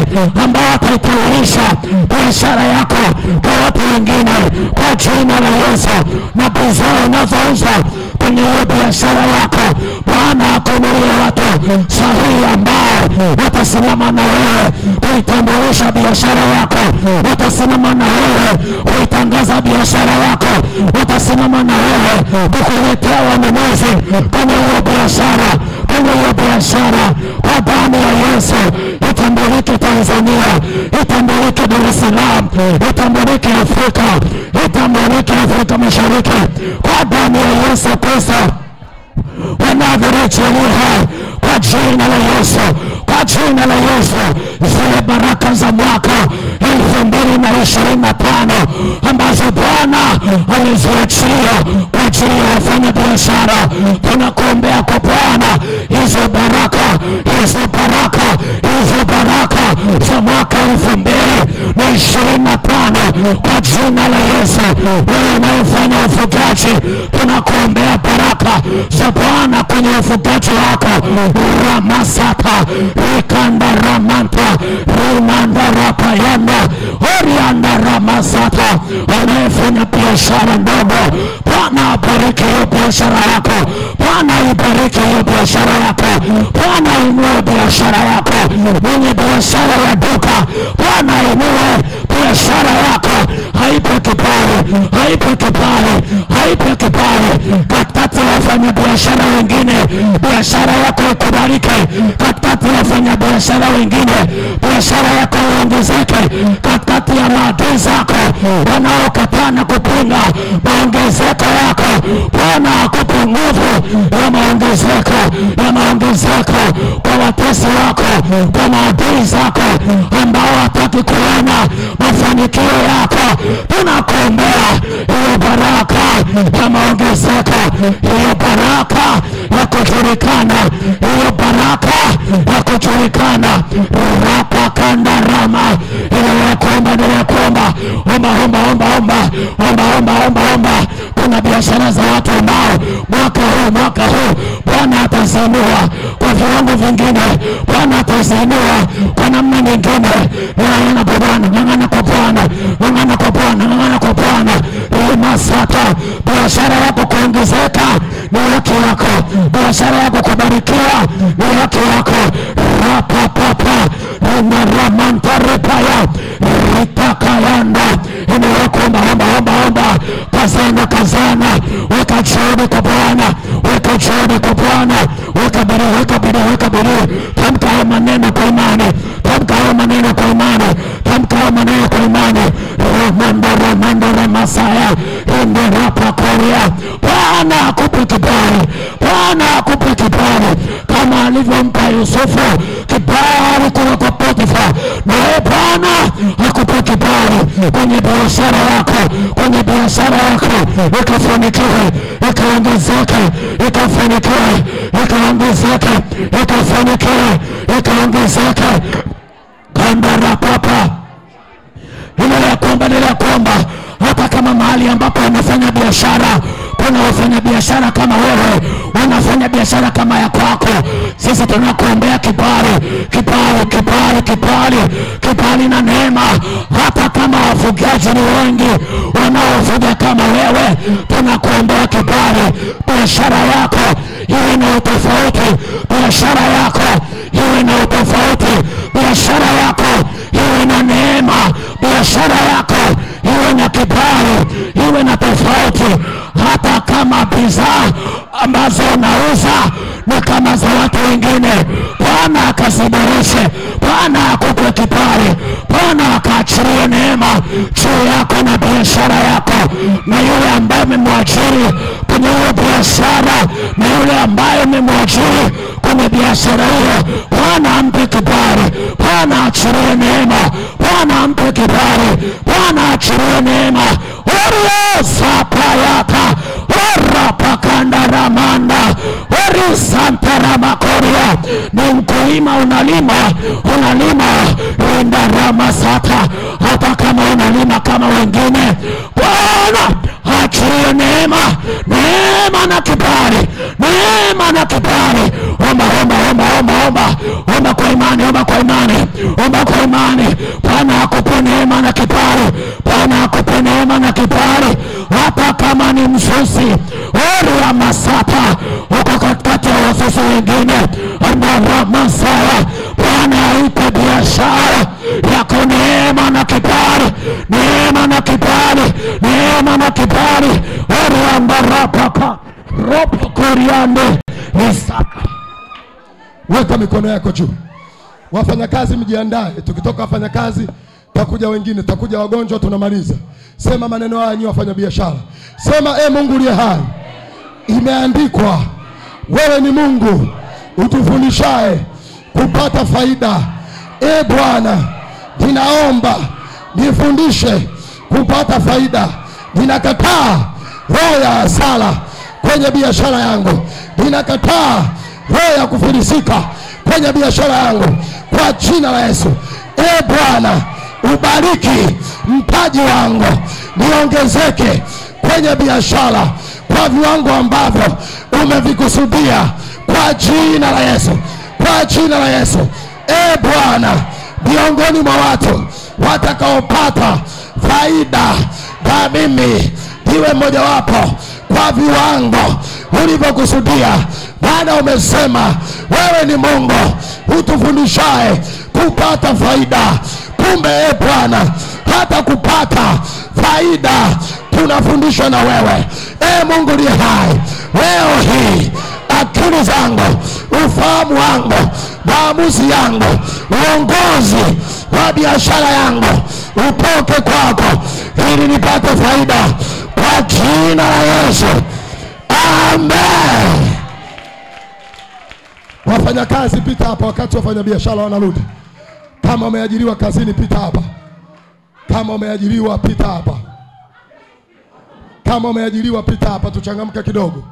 ambao wataitambulisha biashara yako kwa watu wengine kwa jina la Yesu. Na bidhaa unazouza kwenye biashara yako, Bwana akuinulie watu sahihi ambao watasimama na wewe kuitambulisha biashara yako, watasimama na wewe kuitangaza biashara yako, watasimama na wewe kukuletea wanunuzi kwenye hiyo biashara, kwenye hiyo biashara. Kwa damu ya Yesu itambulike Tanzania, itambulike Dar es Salaam, itambulike Afrika, itambulike Afrika Mashariki kwa damu ya Yesu Kristo wa Nazareti aliye hai. Kwa jina la Yesu, kwa jina la Yesu, zile baraka za mwaka 2025 ambazo Bwana aliziachia kwa ajili ya wafanya biashara, tunakuombea kwa Bwana hizo baraka, hizo baraka, hizo baraka za mwaka 2025 kwa jina la Yesu. Wewe unayefanya ufugaji, tunakuombea baraka za Bwana kwenye ufugaji wako. Ramasata rikanda ramanta rimanda rapayanda orianda ramasata. Unayefanya biashara ndogo, Bwana abariki hiyo biashara yako, Bwana ibariki hiyo biashara yako, Bwana inue biashara yako. Mwenye biashara ya duka, Bwana inue biashara yako. Haipe kibali, haipe kibali, haipe kibali katikati ya wafanyabiashara wengine, biashara yako ikubalike katikati ya wafanyabiashara wengine, biashara yako iongezeke katikati ya maadui zako wanaokataa na kupinga maongezeko yako. Bwana akupe nguvu ya maongezeko, ya maongezeko kwa watesi wako, kwa maadui zako ambao hawataki kuona mafanikio yako. Tunakuombea hiyo baraka ya maongezeko, hiyo baraka ya kujulikana, hiyo baraka ya kujulikana. Rapa kanda rama. Endelea kuomba, endelea kuomba, omba, omba, omba, omba, omba, omba, omba, omba. Kuna biashara za watu ambao mwaka huu Bwana atazinua kwa viwango vingine, Bwana atazinua kwa namna nyingine. Ng'ang'ana kwa Bwana, ng'ang'ana kwa Bwana, ng'ang'ana kwa Bwana, ng'ang'ana kwa Bwana. Masata, biashara yako kuongezeka ni haki yako, biashara yako kubarikiwa ni haki yako. Rapa papa ramantarepaya ritakayanda. Endelea kuomba, omba, omba, omba. Kazana, kazana, weka juhudi kwa Bwana, weka juhudi kwa Bwana, weka bidii, weka bidii, weka bidii. Tamka hayo maneno kwa imani, tamka hayo maneno kwa imani, tamka hayo maneno kwa imani. Ramanda, ramanda, ramasaya inderapa korea. Bwana akupe kibali, Bwana akupe kibali kama alivyompa Yusufu kibali kutoka kwa Potifa. Na Bwana akupe kibali kwenye biashara yako, kwenye biashara yako ikafanikiwe, ikaongezeke, ikafanikiwe, ikaongezeke, ikafanikiwe, ikaongezeke. Kandara papa. Endelea kuomba, endelea kuomba. Hata kama mahali ambapo unafanya biashara kuna wafanya biashara kama wewe, wanafanya biashara kama ya kwako, sisi tunakuombea kibali, kibali, kibali, kibali, kibali na neema. Hata kama wafugaji ni wengi wanaofuga kama wewe, tunakuombea kibali. Biashara yako iwe na utofauti, biashara yako iwe na utofauti, biashara yako iwe na neema, biashara yako iwe na kibali, iwe na tofauti. Hata kama bidhaa ambazo unauza ni kama za watu wengine, Bwana akaziboreshe, Bwana akupe kibali, Bwana akaachilie neema juu yako na biashara yako. Na yule ambaye umemwajiri kwenye hiyo biashara, na yule ambaye umemwajiri kwenye biashara hiyo, Bwana ampe kibali, Bwana achilie neema, Bwana ampe kibali, Bwana achilie neema. Sapayata orapakandaramanda orisantarabakoria. Ni mkulima, unalima, unalima indaramasata. Hata kama unalima kama wengine, Bwana achilie neema, neema na kibali, neema na kibali. Omba, omba, omba, omba, omba, omba kwa imani, omba kwa imani, omba kwa imani. Bwana akupe neema na kibali, Bwana akupe neema na kibali. Hata kama ni msusi ori masata, uko katikati ya wasusi wengine, masaya, Bwana aipe biashara yako neema na kibali, neema na kibali, neema na kibali. Ori ambarapaka ropo koriande isaka. Weka mikono yako juu. Wafanyakazi mjiandae, tukitoka wafanyakazi takuja wengine, takuja wagonjwa, tunamaliza. Sema maneno haya nyinyi wafanya biashara. Sema, e Mungu uliye hai, imeandikwa wewe ni Mungu utufundishaye kupata faida. E Bwana, ninaomba nifundishe kupata faida. Ninakataa roho ya hasara kwenye biashara yangu. Ninakataa roho ya kufilisika kwenye biashara yangu kwa jina la Yesu. E Bwana, ubariki mtaji wangu, niongezeke kwenye biashara kwa viwango ambavyo umevikusudia kwa jina la Yesu, kwa jina la Yesu. E Bwana, miongoni mwa watu watakaopata faida na mimi niwe mmojawapo kwa viwango ulivyokusudia. Bwana, umesema wewe ni Mungu utufundishaye kupata faida. Kumbe e Bwana, hata kupata faida tunafundishwa na wewe. E Mungu ni hai, leo hii akili zangu, ufahamu wangu, maamuzi yangu, uongozi wa biashara yangu utoke kwako ili nipate faida kwa jina la Yesu. Amen. Wafanyakazi pita hapa wakati wafanyabiashara wanarudi. Kama umeajiriwa kazini pita hapa. Kama umeajiriwa pita hapa. Kama umeajiriwa pita hapa, tuchangamke kidogo.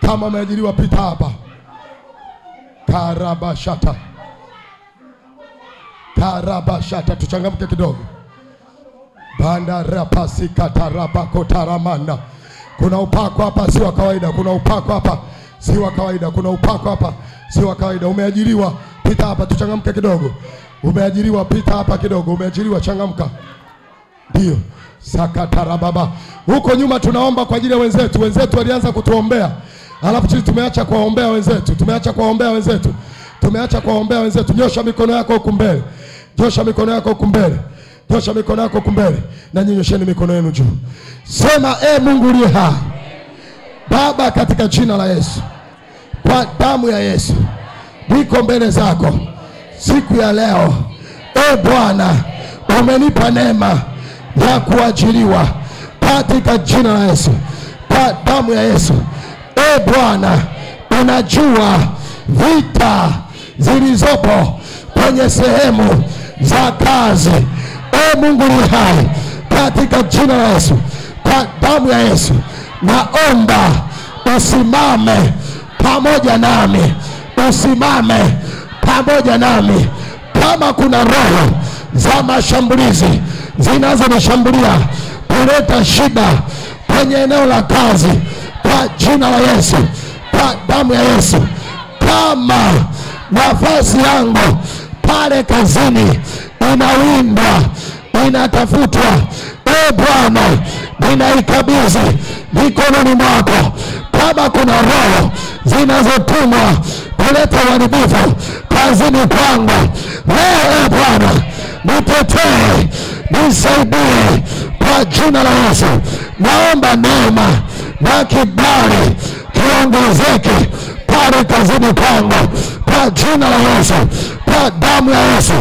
Kama umeajiriwa pita hapa. Karabashata. Karabashata, tuchangamke kidogo. Banda rapasika tarabako taramanda. Kuna upako hapa si wa kawaida, kuna upako hapa si wa kawaida, kuna upako hapa si wa kawaida. Umeajiriwa pita hapa, tuchangamke kidogo. Umeajiriwa pita hapa kidogo, umeajiriwa changamka. Ndio. Sakatarababa. Huko nyuma tunaomba kwa ajili ya wenzetu. Wenzetu walianza kutuombea. Alafu sisi tumeacha kuwaombea wenzetu. Tumeacha kuwaombea wenzetu. Tumeacha kuwaombea wenzetu. Nyosha mikono yako huku mbele. Nyosha mikono yako huku mbele. Nyosha mikono yako huku mbele. Na nyinyosheni mikono yenu juu. Sema, e Mungu uliye hai. Baba, katika jina la Yesu, kwa damu ya Yesu, niko mbele zako siku ya leo. E Bwana, umenipa neema ya kuajiriwa katika jina la Yesu, kwa damu ya Yesu. E Bwana, unajua vita zilizopo kwenye sehemu za kazi. E Mungu ni hai, katika jina la Yesu, kwa damu ya Yesu, naomba usimame pamoja nami, usimame pamoja nami. Kama kuna roho za mashambulizi zinazonishambulia kuleta shida kwenye eneo la kazi, kwa jina la Yesu, kwa damu ya Yesu, kama nafasi yangu pale kazini inawindwa, inatafutwa, e Bwana, ninaikabidhi mikononi mwako. Kama kuna roho zinazotumwa kuleta uharibifu kazini kwangu, leo e Bwana, nitetee, nisaidie kwa jina la Yesu. Naomba neema na kibali kiongezeke pale kazini kwangu kwa jina la Yesu, kwa damu ya Yesu.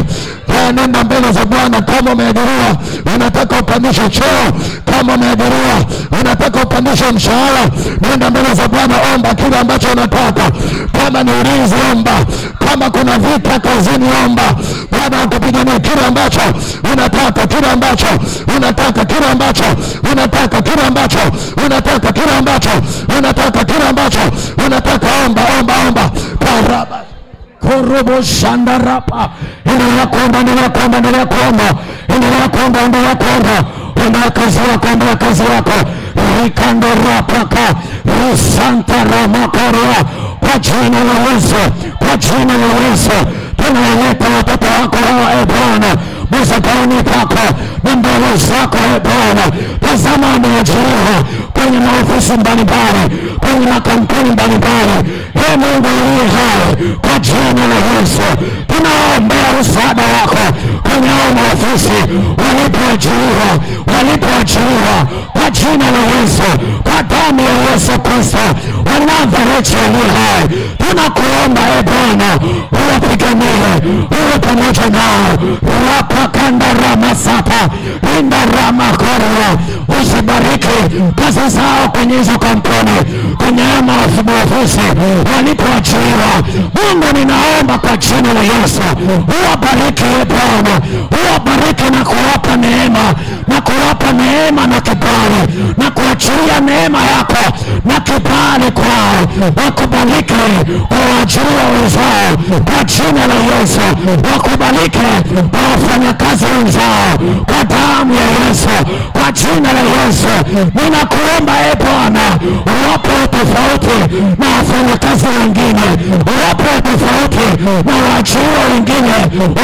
Nenda mbele za Bwana. Kama umeajiriwa unataka upandishe cheo, kama umeajiriwa unataka upandishe mshahara, nenda mbele za Bwana, omba kile ambacho unataka. Kama ni ulinzi omba, kama kuna vita kazini omba. Bwana akupiganie kile ambacho unataka, kile ambacho unataka, kile ambacho unataka, kile ambacho unataka, kile ambacho unataka, kile ambacho unataka. Omba, omba, omba. Karaba Korobo shandarapa. Endelea kuomba, endelea kuomba, endelea kuomba. Endelea kuomba, endelea kuomba. Omba kazi yako, omba kazi yako. Rikando rapaka, risanta ramakoroa. Kwa jina la Yesu, kwa jina la Yesu, tunawaleta watoto wako hawa, e Bwana, madhabahuni pako na mbele zako, e Bwana. Tazama wameajiriwa kwenye maofisi mbalimbali, kwenye makampuni mbalimbali. E Mungu uliye hai, kwa jina la Yesu, tunaombea msaada wako kwenye hao maofisi walipoajiriwa, walipoajiriwa, kwa jina la Yesu, kwa damu ya Yesu Kristo wa Nazareti aliye hai, tunakuomba e Bwana, uwapiganie, uwe pamoja nao. Rapakanda ramasata inda ramakoria, usibariki kazi zao kwenye hizo kampuni, kwenye maofisi walipoajiriwa. Mungu, ninaomba kwa jina la Yesu, uwabariki e Bwana, uwabariki na kuwapa neema, na kuwapa neema na kibali, na kuachilia neema yako na kibali kwao. Wakubalike kwa waajiriwa wenzao kwa jina la Yesu, wakubalike kwa wafanyakazi wenzao kwa damu ya Yesu, kwa jina la Yesu. Ninakuomba e Bwana, uwape tofauti na wafanyakazi wengine, uwape tofauti na waajiriwa wengine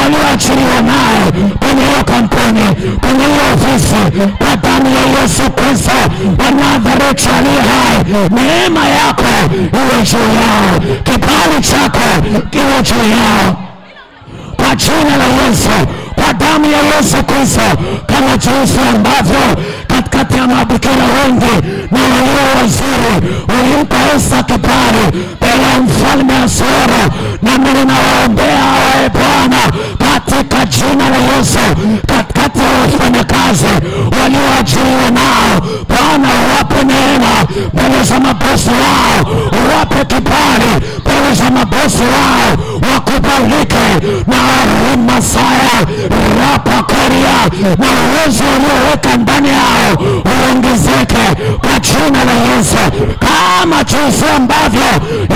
walioajiriwa naye kwenye hiyo kampuni, kwenye hiyo ofisi, kwa damu ya Yesu Kristo wa Nazareti aliye hai. Neema yako iwe juu yao, kibali chako kiwe juu yao, kwa jina la Yesu, kwa damu ya Yesu Kristo. Kama jinsi ambavyo katikati ya mabikira wengi na walio wazuri ulimpa Esta kibali mbele ya mfalme Ahasuero, na mimi ninawaombea hawa, e Bwana, katika jina la Yesu, katikati ya wafanyakazi walioajiriwa nao, Bwana uwape neema mbele za mabosi wao, uwape kibali mbele mbele za mabosi wao wakubalike, na Masaya rapa koria, na uwezo ulioweka ndani yao uongezeke kwa jina la Yesu. Kama jinsi ambavyo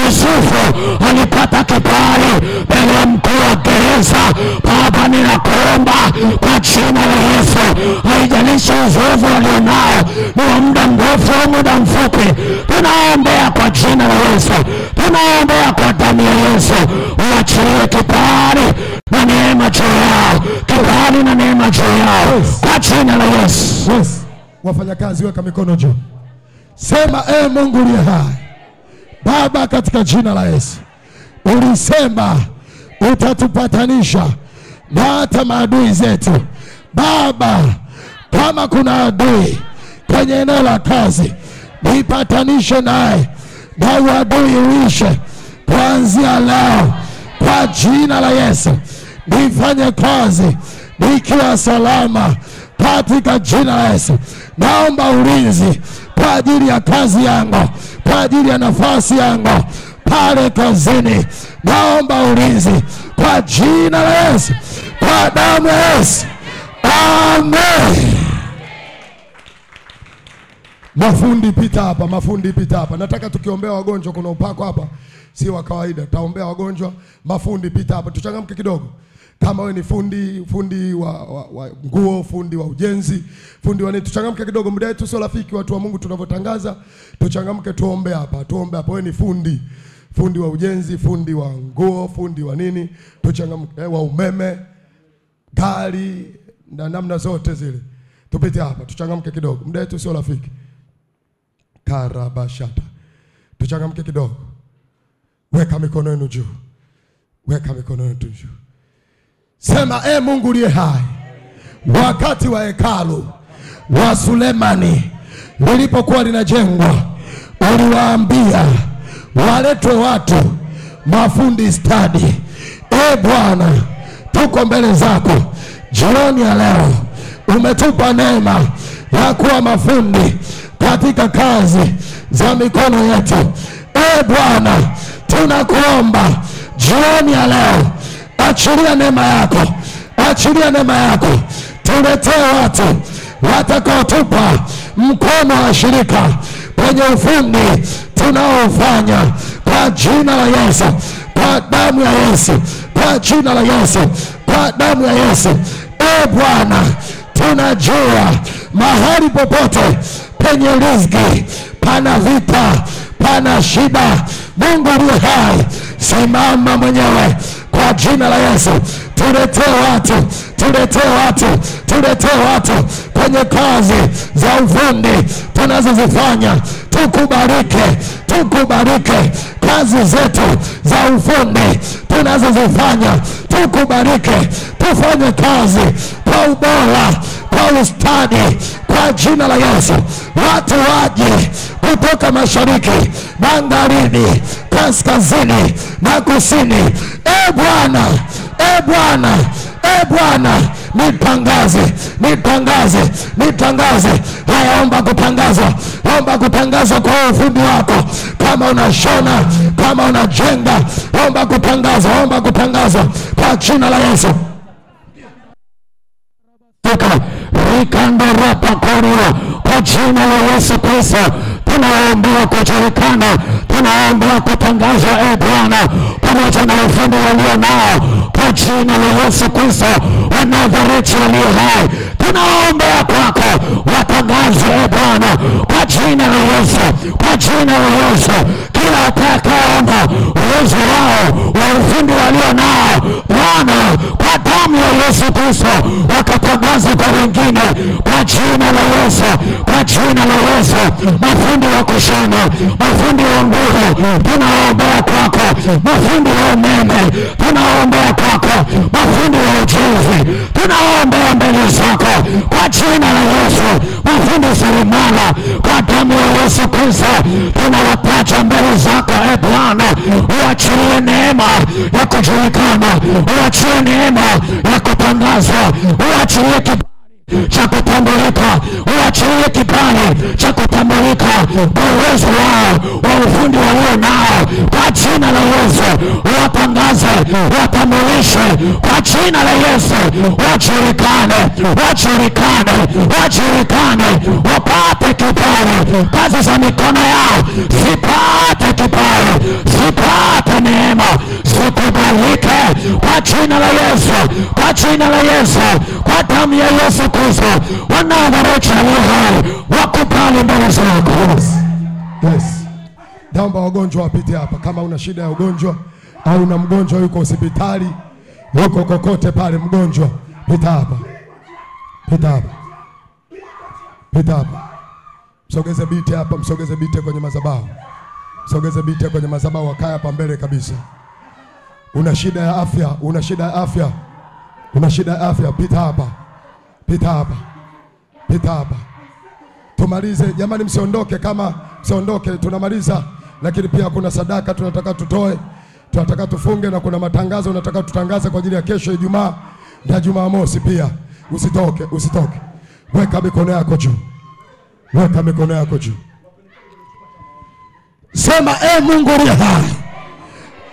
Yusufu alipata kibali mbele ya mkuu wa gereza, Baba ninakuomba kwa jina la Yesu, haijalishi uzoefu walionao ni wa muda mrefu au muda mfupi, tunaombea kwa jina la Yesu, tunaombea kwa damu ya Yesu, uachilie kibali na neema juu yao, kibali na neema juu yao kwa jina la Yesu. Yes. Wafanyakazi, weka mikono juu, sema: e Mungu uliye hai, Baba, katika jina la Yesu, ulisema utatupatanisha na hata maadui zetu. Baba, kama kuna adui kwenye eneo la kazi, nipatanishe naye na uadui uishe kuanzia leo kwa jina la Yesu. Nifanye kazi nikiwa salama katika jina la Yesu. Naomba ulinzi kwa ajili ya kazi yangu, kwa ajili ya nafasi yangu pale kazini. Naomba ulinzi kwa jina la Yesu, kwa damu ya Yesu. Amen. Mafundi pita hapa, mafundi pita hapa. Nataka tukiombea wagonjwa, kuna upako hapa si wa kawaida. Tutaombea wagonjwa. Mafundi pita hapa, tuchangamke kidogo. Kama wewe ni fundi, fundi wa nguo, fundi wa ujenzi, fundi wa nini, tuchangamke kidogo. Muda wetu sio rafiki, watu wa Mungu tunavyotangaza. Tuchangamke, tuombe hapa, tuombe hapa. Wewe ni fundi, fundi wa ujenzi, fundi wa nguo, fundi wa nini, tuchangamke, wa umeme, gari na namna zote zile. Tupite hapa, tuchangamke kidogo. Muda wetu sio rafiki. Karabashata. Tuchangamke kidogo. Weka mikono yenu juu. Weka mikono yenu juu. Sema: e Mungu uliye hai, wakati wa hekalu wa Sulemani lilipokuwa linajengwa, uliwaambia waletwe watu mafundi stadi. E Bwana, tuko mbele zako jioni ya leo, umetupa neema ya kuwa mafundi katika kazi za mikono yetu. E Bwana, tunakuomba jioni ya leo, achilia neema yako, achilia neema yako, tuletee watu watakaotupa mkono wa shirika kwenye ufundi tunaofanya, kwa jina la Yesu, kwa damu ya Yesu, kwa jina la Yesu, kwa damu ya Yesu. E Bwana, tunajua mahali popote penye riziki pana vita, pana shida. Mungu aliye hai, simama mwenyewe kwa jina la Yesu. Tuletee watu, tuletee watu, tuletee watu kwenye kazi za ufundi tunazozifanya. Tukubarike, tukubarike kazi zetu za ufundi tunazozifanya. Tukubarike, tufanye kazi kwa ubora, kwa ustadi, kwa jina la Yesu. Watu waje kutoka mashariki, magharibi, kaskazini na kusini. E Bwana, e Bwana, e Bwana, nitangaze, nitangaze, nitangaze. Haya, omba kutangaza, omba kutangaza kwa ufundi wako. Kama unashona, kama unajenga, omba kutangaza, omba kutangaza kwa jina la Yesu. Kwa jina la Yesu Kristo tunaomba kujulikana, tunaomba kutangaza, e Bwana, pamoja na ufundi walio nao, kwa jina la Yesu Kristo wa Nazareti aliye hai, tunaomba kwako watangaze, e Bwana, kwa jina la Yesu, kwa jina la Yesu. Kila atakayeomba uwezo wao wa ufundi walio nao, Bwana, kwa damu ya Yesu Kristo wakatangaza kwa wengine, kwa jina la Yesu, kwa jina la Yesu. Mafundi wa kushona, mafundi wa nguo, tunaomba kwako. Mafundi wa umeme, tunaomba kwako. Mafundi wa ujenzi, tunaomba mbele zako kwa jina la Yesu. Mafundi seremala, kwa damu ya Yesu Kristo tunawataja mbele zako, e Bwana. Uachilie neema ya kujulikana, uachilie neema ya kutangazwa, uachilie kibali cha kutambulika, uachilie kibali cha kutambulika kwa uwezo wao wa ufundi walio nao, kwa jina la Yesu. Watangaze, watambulishe kwa jina la Yesu, wajulikane, wajulikane, wajulikane, wapate kibali. Kazi za mikono yao zipate kibali, zipate neema, zikubalike kwa jina la Yesu, kwa jina la Yesu, kwa damu ya Yesu Kristo. Wanaowacha hai wakubali mbele zako. Yes. Naomba wagonjwa wapite hapa. Kama una shida ya ugonjwa au una mgonjwa yuko hospitali, yuko kokote pale mgonjwa, pita hapa. Pita hapa. Pita hapa. Msogeze biti hapa, msogeze biti kwenye madhabahu. Msogeze biti kwenye madhabahu, wakae hapa mbele kabisa. Una shida ya afya, una shida ya afya. Una shida ya afya, pita hapa. Pita hapa. Pita hapa. Tumalize jamani, msiondoke, kama msiondoke tunamaliza, lakini pia kuna sadaka tunataka tutoe, tunataka tufunge, na kuna matangazo tunataka tutangaze kwa ajili ya kesho Ijumaa na Jumamosi pia. Usitoke, usitoke. Weka mikono yako juu. Weka mikono yako juu. Sema, e Mungu uliye hai,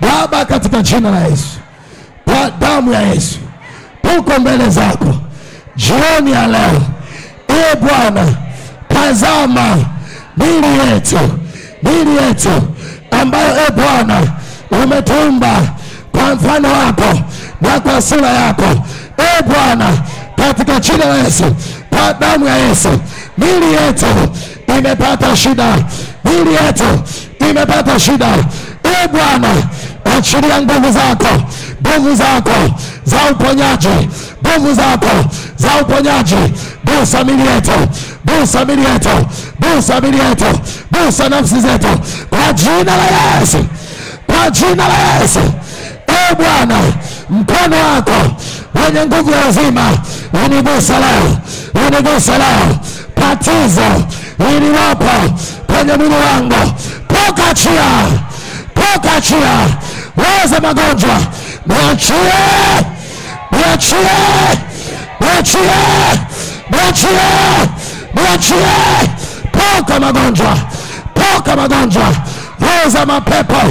Baba, katika jina la Yesu, kwa damu ya Yesu, tuko mbele zako jioni ya leo. E Bwana, tazama miili yetu, miili yetu ambayo e Bwana umetumba kwa mfano wako na kwa sura yako. E Bwana, katika jina la Yesu, kwa damu ya Yesu, miili yetu imepata shida, miili yetu imepata shida. E Bwana, achilia nguvu zako, nguvu zako za uponyaji, nguvu zako za uponyaji. Gusa miili yetu, gusa miili yetu, gusa miili yetu, gusa nafsi zetu kwa jina la Yesu, kwa jina la Yesu. E Bwana, mkono wako wenye nguvu ya uzima unigusa leo, unigusa leo. Tatizo lililopo kwenye mwili wangu, toka chia, toka chia. Roho za magonjwa niachie, niachie, niachie, niachie, niachie. Toka magonjwa, toka magonjwa. Roho za mapepo,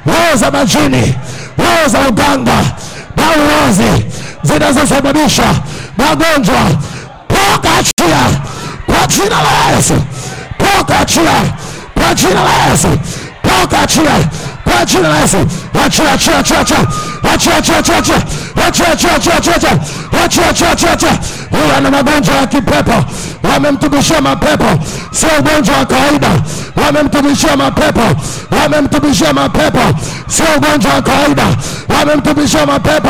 roho za majini, roho za uganga na uozi zinazosababisha magonjwa, toka chia kwa jina la Yesu. Toka chia kwa jina la Yesu. Toka chia kwa jina la Yesu. Achia, achia, achia, achia. Achia, achia, achia, achia. Achia, achia, achia, achia, achia. Achia, achia, achia, achia. Huyu ana magonjwa ya kipepo, wamemtubishia mapepo, sio ugonjwa wa kawaida. Wamemtubishia mapepo, wamemtubishia mapepo, sio ugonjwa wa kawaida. Wamemtubishia mapepo,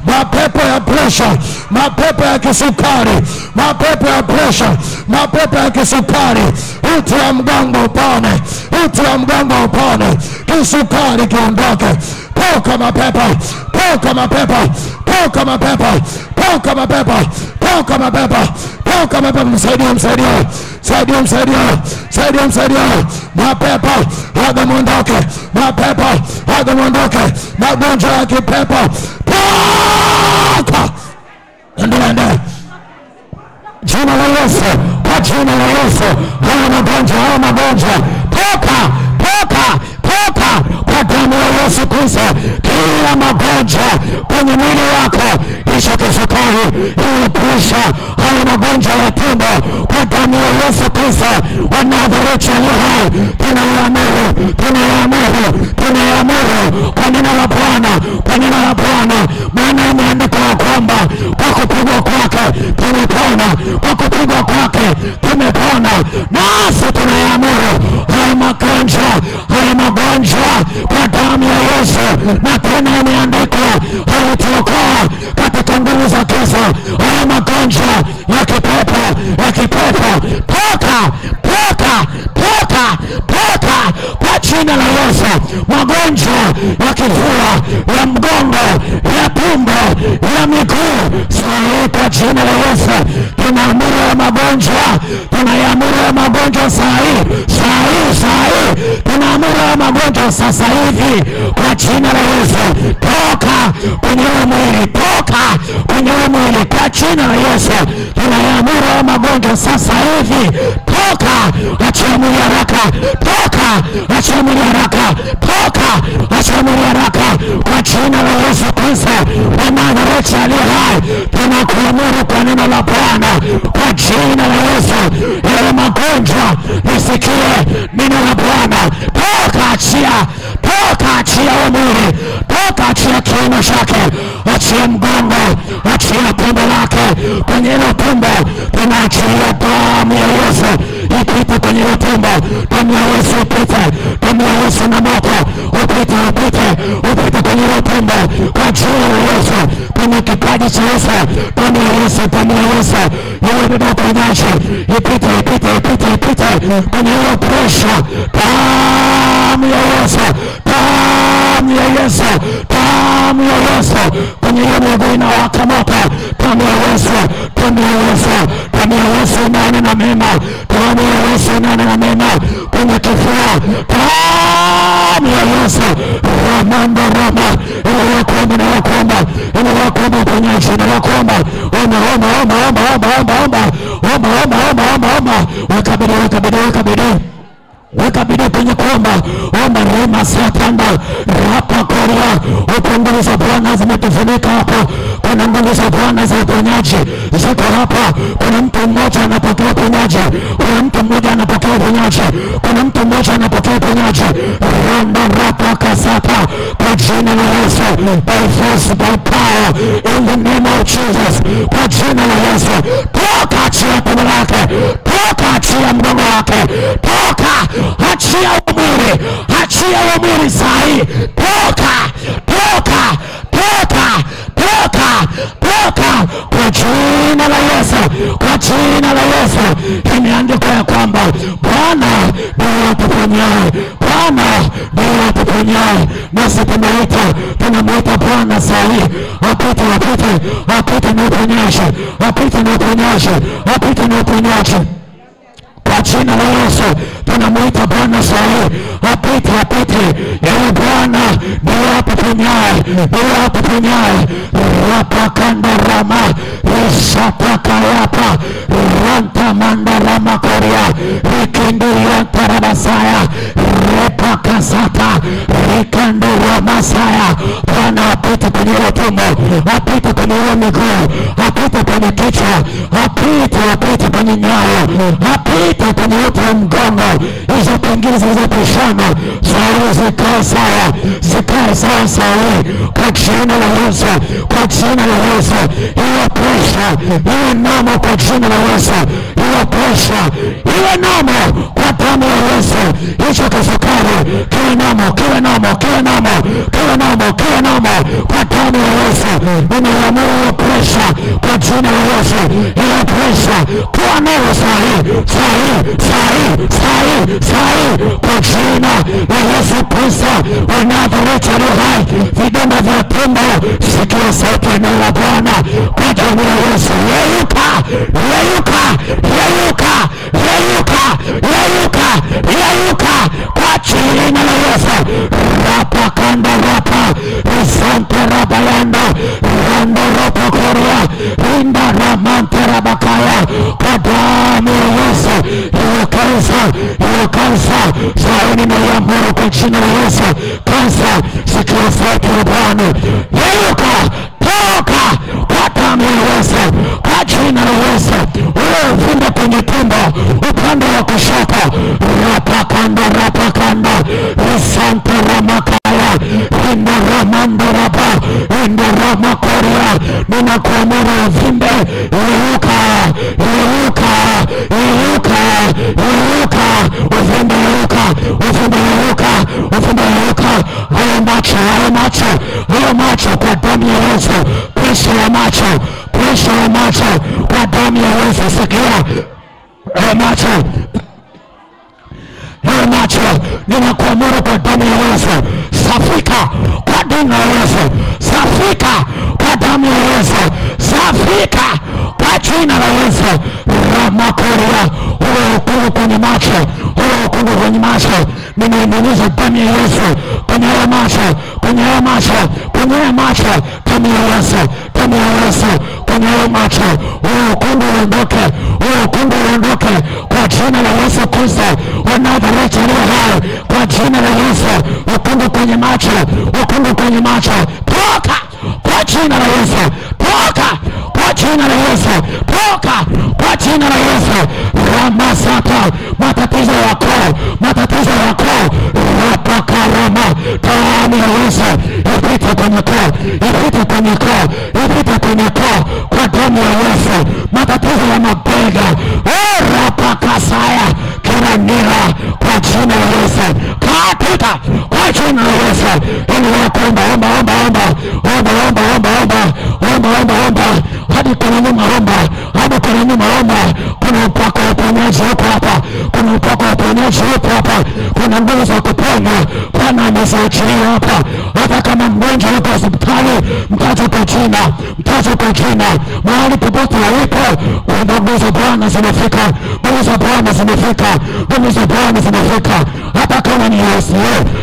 mapepo ya pressure, mapepo ya kisukari, mapepo ya pressure, mapepo ya kisukari. Uti wa mgongo upone, uti wa mgongo upone, kisukari kiondoke. Toka mapepo, toka mapepo, toka mapepo, toka mapepo, toka mapepo, toka mapepo. Msaidie, msaidie, msaidie, msaidie, msaidie, msaidie. Mapepo haga muondoke, mapepo haga muondoke, magonjwa ya kipepo toka. Endelea, endelea. Jina la Yesu, kwa jina la Yesu, haya magonjwa, haya magonjwa, toka, toka, toka kwa damu ya Yesu Kristo. Kila magonjwa kwenye mwili wako, isha kisukari, iwe presha, haya magonjwa ya tumbo, kwa damu ya Yesu Kristo wa Nazareti aliye hai, tunayaamuru, tunayaamuru, tunayaamuru kwa neno la Bwana, kwa neno la Bwana. Maana imeandikwa kwamba kwa kupigwa kwake tumepona, kwa kupigwa kwake tumepona. Nasi tunayaamuru haya magonjwa, haya magonjwa kwa damu ya Yesu. Na tena imeandikwa alituokoa katika nguvu za giza. Haya magonjwa ya kipepo, ya kipepo, toka, toka, toka, toka kwa jina la Yesu. Magonjwa ya kifua, ya mgongo, ya tumbo, ya miguu, saa kwa jina la Yesu tunaamuru ya magonjwa, tunaamuru ya magonjwa saa hii, saa hii, saa hii, tunaamuru ya magonjwa sasa hivi kwa jina la Yesu. Toka kwenye mwili, toka kwenye mwili kwa jina la Yesu. Tunaamuru magonjwa sasa hivi, toka, achia mwili haraka, toka, achia mwili haraka, toka, achia mwili haraka kwa jina la Yesu Kristo wa Nazareti aliye hai. Tunakuamuru kwa neno la Bwana kwa jina la Yesu, yale magonjwa nisikie neno la Bwana, toka, achia, toka, achia mwili, toka, achia kiuno chake, achia mgongo, achia tumbo lake. Kwenye hilo tumbo tunaachilia damu ya Yesu ipite kwenye hilo tumbo, damu ya Yesu ipite, damu ya Yesu na moto upite, upite, upite kwenye hilo tumbo kwa jina la Yesu, kwenye kipaji cha Yesu, damu ya Yesu, damu ya Yesu iwe uponyaji, ipite, ipite, ipite, ipite kwenye hilo presha, damu ya Yesu, damu ya Yesu, damu ya Yesu kwenye hiyo miguu inawaka moto, damu ya Yesu, damu ya Yesu, damu ya Yesu inanena mema, damu ya Yesu inanena mema kwenye kifua, damu ya Yesu, ramanda rama, inawakomba, inawakomba, inawakomba uponyaji, inawakomba, omba, omba, omba, omba, omba, omba, omba, omba, omba, omba, omba, omba, weka bidii, weka bidii, weka bidii, weka bidii kwenye kuomba, omba rema satanda rapa koria. Upo nguvu za Bwana zimetufunika hapa, kuna nguvu za Bwana za uponyaji ziko hapa. Kuna mtu mmoja anapokea uponyaji, kuna mtu mmoja anapokea uponyaji, kuna mtu mmoja anapokea uponyaji. Ramba rapa kasata kwa jina la Yesu, by force, by power, in the name of Jesus, kwa jina la Yesu, toka, achia tumbo lake, toka, achia mgongo wake, toka, achia mwili, achia mwili sahi, toka, toka, toka, toka, toka kwa jina la Yesu, kwa jina la Yesu. Imeandikwa ya kwamba Bwana ndiye atuponyaye, Bwana ndiye atuponyaye, nasi tunaita, tunamuita Bwana sahi, apite, apite, apite na uponyaji, apite na uponyaji, apite na uponyaji kwa jina la Yesu. Tunamuita Bwana sahi, apite, apite. Yeye Bwana ndiye atuponyaye, ndiye atuponyaye. Rapa kanda rama rishatakayapa ranta mandarama koria rikenduyantarabasaya repakasata rikanduramasaya. Bwana apite kwenye hilo tumbo, apite kwenye hiyo miguu, apite kwenye kichwa, apite, apite kwenye nyayo, apite kwenye uti wa mgongo. Hizo pengine zilizopishana sawa zikae sawa, zikae sawa sawa kwa jina la Yesu, kwa jina la Yesu. Hiyo presha iwe namo kwa jina la Yesu, hiyo presha iwe namo kwa damu ya Yesu. Hicho kisukari kiwe namo, kiwe namo, kiwe namo, kiwe namo, kiwe namo kwa damu ya Yesu. Ninaamuru presha kwa jina la Yesu, hiyo presha kuwa nayo sahi, sahi, sahi, sahi, sahi kwa jina la Yesu Kristo wa Nazareti aliye hai. Vidonda vya tumbo, sikia sauti ya neno la Bwana kwa damu ya Yesu. Yeyuka, yeyuka, yeyuka, yeyuka, yeyuka, yeyuka kwa jina la Yesu. Rapa kanda rapa risante rabayanda rando ropo koria rinda ramante rabakaya kwa damu ya Yesu. Hiyo kansa, hiyo kansa saini naiamuru kwa jina la Yesu. Kansa, sikia sauti ya Bwana, yeyuka, toka kwa damu ya Yesu, kwa jina la Yesu. Ule uvimbe kwenye tumbo upande wa kushoto, rapa kanda, rapa kanda risante ramakaya rinda ramando rapa rinda ramakoria. Ninakuamuru uvimbe, yeyuka, yeyuka, yeyuka, yeyuka, uvimbe yeyuka, uvimbe yeyuka, uvimbe yeyuka. Hayo macho, hayo macho, hayo macho kwa damu ya Yesu. Presha ya macho, presha ya macho kwa damu ya Yesu. Sikia hayo macho, hayo macho, ninakuamuru kwa damu ya Yesu, safika kwa damu ya Yesu, safika kwa damu ya Yesu, safika kwa jina la Yesu. Ramakoria, ule ukungu kwenye macho, ule ukungu kwenye macho, ninaimuliza damu ya Yesu kwenye hayo macho, kwenye hayo macho, kwenye hayo macho, damu ya Yesu, damu damu ya Yesu kwenye macho, huo ukungu uondoke, huo ukungu uondoke kwa jina la Yesu Kristo wa Nazareti aliye hai, kwa jina la Yesu. Ukungu kwenye macho, ukungu kwenye macho, toka kwa jina la Yesu, toka kwa jina la Yesu, toka kwa jina la Yesu. Ramasata, matatizo yako, matatizo yako, rapakarama, damu ya Yesu ipite kwenye koo, ipite kwenye koo, ipite kwenye koo kwa damu ya Yesu. Matatizo ya mabega, rapakasaya, kila nira kwa jina la Yesu, katika kwa jina la Yesu. Endelea kuomba, omba, omba, omba, omba, omba, omba, omba, omba, omba, omba hadi kuna nyuma, omba hadi kuna nyuma, omba. Kuna upako wa uponyaji huko hapa, kuna upako wa uponyaji huko hapa, kuna nguvu za kuponya Bwana ameziachilia hapa. Hata kama mgonjwa yuko hospitali, mtaje kwa jina, mtaje kwa jina, mahali popote alipo, nguvu za Bwana zimefika, nguvu za Bwana zimefika, nguvu za Bwana zimefika. Hata kama ni Yesu,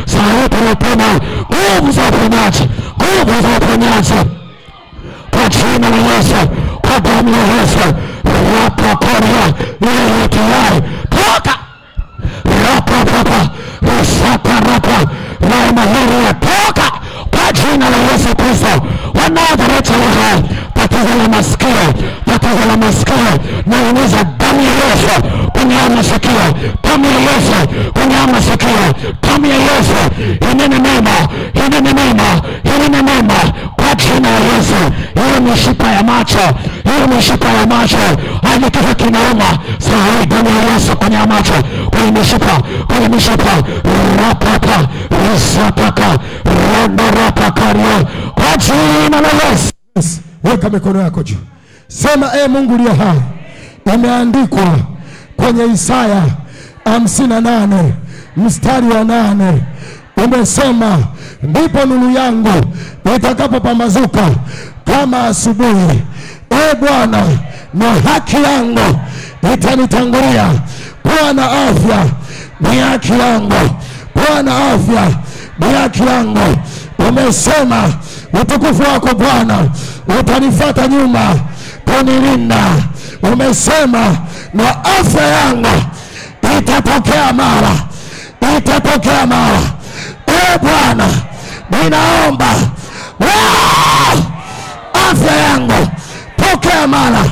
saa yote tunapona nguvu za uponyaji, nguvu za uponyaji kwa jina la Yesu, kwa damu ya Yesu. Rapa koria ile tayari, toka rapa papa rapa rapa na maheri, toka kwa jina la Yesu Kristo wa Nazareti aliye hai. Tatizo la masikio, tatizo la masikio, naingiza damu ya Yesu kwenye masikio, damu ya Yesu kwenye masikio, damu ya Yesu inene mema, inene mema, inene mema kwa jina la Yesu. Hiyo mishipa ya macho, hiyo mishipa ya macho hadi kichwa kinauma, saa hii damu ya Yesu kwenye macho, kwenye mishipa, kwenye mishipa, rapaka risapaka randorapakaria kwa jina la Yesu. Weka mikono yako juu, sema: e Mungu uliye hai, imeandikwa kwenye Isaya 58 mstari wa 8, umesema ndipo nuru yangu itakapopambazuka kama asubuhi. E Bwana, na haki yangu itanitangulia. Bwana afya ni haki yangu, Bwana afya ni haki yangu. Umesema utukufu wako Bwana utanifuata nyuma kunilinda. Umesema na afya yangu itatokea mara, itatokea mara. E Bwana, ninaomba afya yangu pokea mara,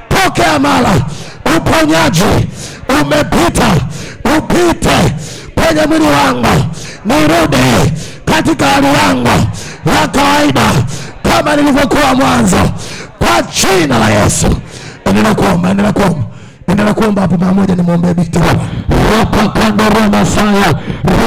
pokea mara. Uponyaji umepita, upite kwenye mwili wangu, nirudi katika hali yangu ya kawaida kama nilivyokuwa mwanzo, kwa jina la Yesu. Endelea kuomba, endelea kuomba, endelea kuomba hapo pamoja. Nimuombe binti baba. Rapa kando rama saya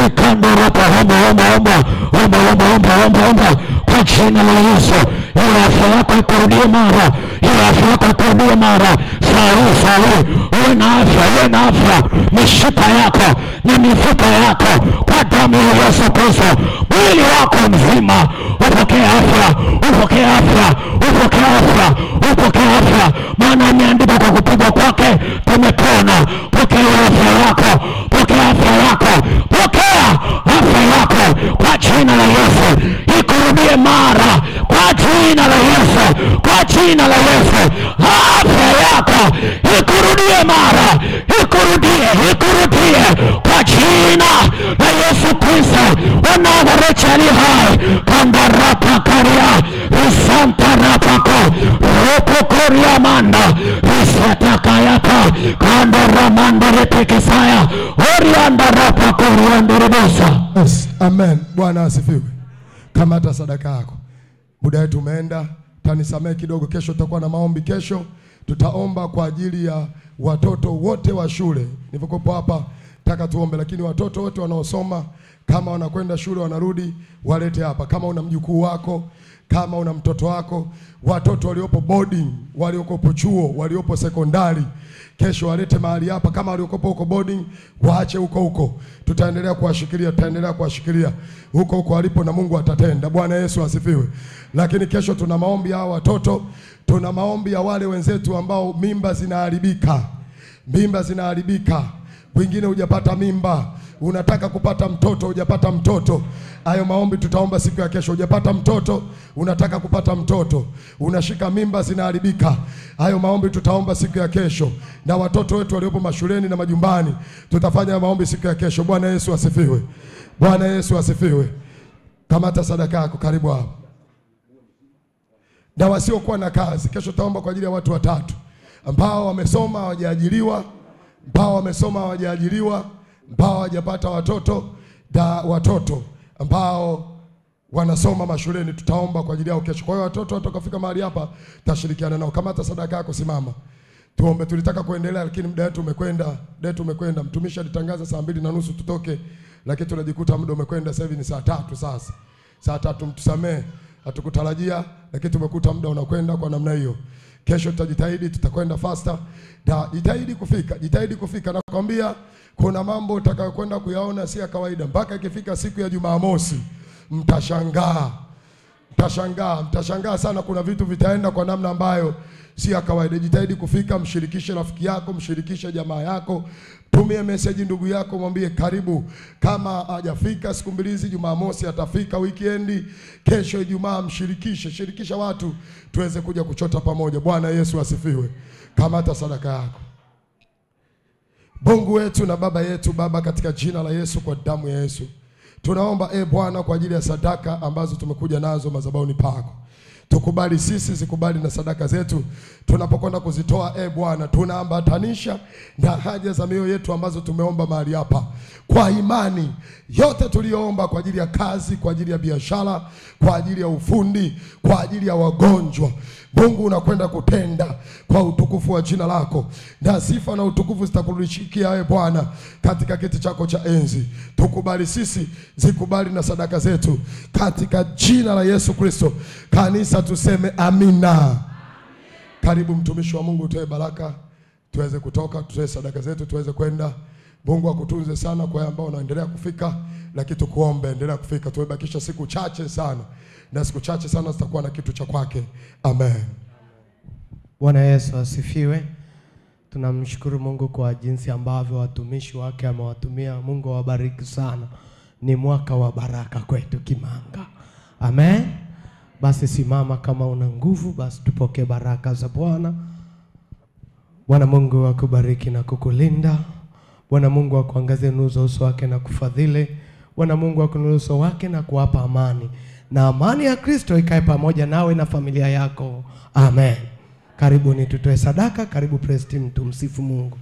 rikando rapa, omba, omba, omba, omba, omba, omba, omba, omba kwa jina la Yesu. Ile afya yako ikurudie mara, ile afya yako ikurudie mara. Saa hii, saa hii uwe na afya, uwe na afya, mishipa yako na mifupa yako kwa damu ya Yesu Kristo, mwili wako mzima upokee afya, upokee afya, upokee afya, upokee afya, maana imeandikwa kwa kupigwa kwake tumepona. Pokea afya yako, pokea afya yako, pokea afya yako kwa jina la Yesu, ikurudie mara kwa jina la Yesu, kwa jina la Yesu. Afya yako ikurudie mara, ikurudie, ikurudie kwa jina la Yesu Kristo wa Nazareti aliye hai. Kandarapa karia risanta rapako ropokoria manda risatakayapa kandaramanda repekesaya orianda rapako riandorobosa. Yes, amen. Bwana asifiwe. Kamata sadaka yako. Muda wetu umeenda, tanisamee kidogo. Kesho tutakuwa na maombi. Kesho tutaomba kwa ajili ya watoto wote wa shule. Nilivyokuwa hapa nataka tuombe, lakini watoto wote wanaosoma kama wanakwenda shule wanarudi, walete hapa. Kama una mjukuu wako, kama una mtoto wako, watoto waliopo boarding, waliokopo chuo, waliopo sekondari, kesho walete mahali hapa. Kama waliokopo huko boarding, waache huko huko. Tutaendelea kuwashikilia, tutaendelea kuwashikilia huko huko walipo, na Mungu atatenda. Bwana Yesu asifiwe. Lakini kesho tuna maombi ya watoto, tuna maombi ya wale wenzetu ambao mimba zinaharibika. Mimba zinaharibika. Wengine hujapata mimba, Unataka kupata mtoto, hujapata mtoto. Hayo maombi tutaomba siku ya kesho. Hujapata mtoto, unataka kupata mtoto, unashika mimba zinaharibika. Hayo maombi tutaomba siku ya kesho. Na watoto wetu waliopo mashuleni na majumbani, tutafanya maombi siku ya kesho. Bwana Yesu asifiwe. Bwana Yesu asifiwe. Kamata sadaka yako, karibu hapo. Na wasiokuwa na kazi, kesho tutaomba kwa ajili ya watu watatu ambao wamesoma hawajaajiriwa, ambao wamesoma hawajaajiriwa, ambao hawajapata watoto, da watoto ambao wanasoma mashuleni, tutaomba kwa ajili yao kesho. Kwa hiyo watoto watakafika mahali hapa, tutashirikiana nao. Kamata sadaka yako, simama. Tuombe. Tulitaka kuendelea lakini muda wetu umekwenda, muda wetu umekwenda. Mtumishi alitangaza 2:30 tutoke, lakini tunajikuta muda umekwenda. Sasa hivi ni 3:00 sasa. 3:00, mtusamee. Hatukutarajia lakini tumekuta muda unakwenda kwa namna hiyo. Kesho tutajitahidi, tutakwenda faster. Da, jitahidi kufika, jitahidi kufika. Nakwambia kuna mambo utakayokwenda kuyaona si ya kawaida. Mpaka ikifika siku ya Jumamosi mtashangaa. Mtashangaa, mtashangaa sana. Kuna vitu vitaenda kwa namna ambayo si ya kawaida. Jitahidi kufika, mshirikishe rafiki yako, mshirikishe jamaa yako, tumie message ndugu yako, mwambie karibu. Kama hajafika siku mbili hizi, Jumamosi atafika, weekendi, kesho Ijumaa, mshirikishe, shirikisha watu tuweze kuja kuchota pamoja. Bwana Yesu asifiwe. Kamata sadaka yako. Mungu wetu na Baba yetu, Baba, katika jina la Yesu, kwa damu ya Yesu, tunaomba Bwana kwa ajili ya sadaka ambazo tumekuja nazo madhabahuni pako. Tukubali sisi, zikubali na sadaka zetu tunapokwenda kuzitoa. Bwana, tunaambatanisha na haja za mioyo yetu ambazo tumeomba mahali hapa kwa imani. Yote tuliyoomba kwa ajili ya kazi, kwa ajili ya biashara, kwa ajili ya ufundi, kwa ajili ya wagonjwa, Mungu unakwenda kutenda kwa utukufu wa jina lako, na sifa na utukufu zitakurudishikia Bwana katika kiti chako cha enzi. Tukubali sisi, zikubali na sadaka zetu katika jina la Yesu Kristo. Kanisa tuseme amina. Karibu mtumishi wa Mungu, utoe baraka tuweze kutoka, tutoe sadaka zetu tuweze kwenda. Mungu akutunze sana kwa ambao unaendelea kufika, lakini tukuombe endelea kufika. Tumebakisha siku chache sana, na siku chache sana zitakuwa na kitu cha kwake. Amen. Bwana Yesu asifiwe. Tunamshukuru Mungu kwa jinsi ambavyo watumishi wake amewatumia. Mungu awabariki sana. Ni mwaka wa baraka kwetu Kimanga. Amen. Basi simama kama una nguvu, basi tupokee baraka za Bwana. Bwana Mungu akubariki na kukulinda. Bwana Mungu akuangazie nuru za uso wake na kufadhili. Bwana Mungu akuinulie uso wake na kuwapa amani. Na amani ya Kristo ikae pamoja nawe na familia yako. Amen. Karibuni tutoe sadaka. Karibu praise team, tumsifu Mungu.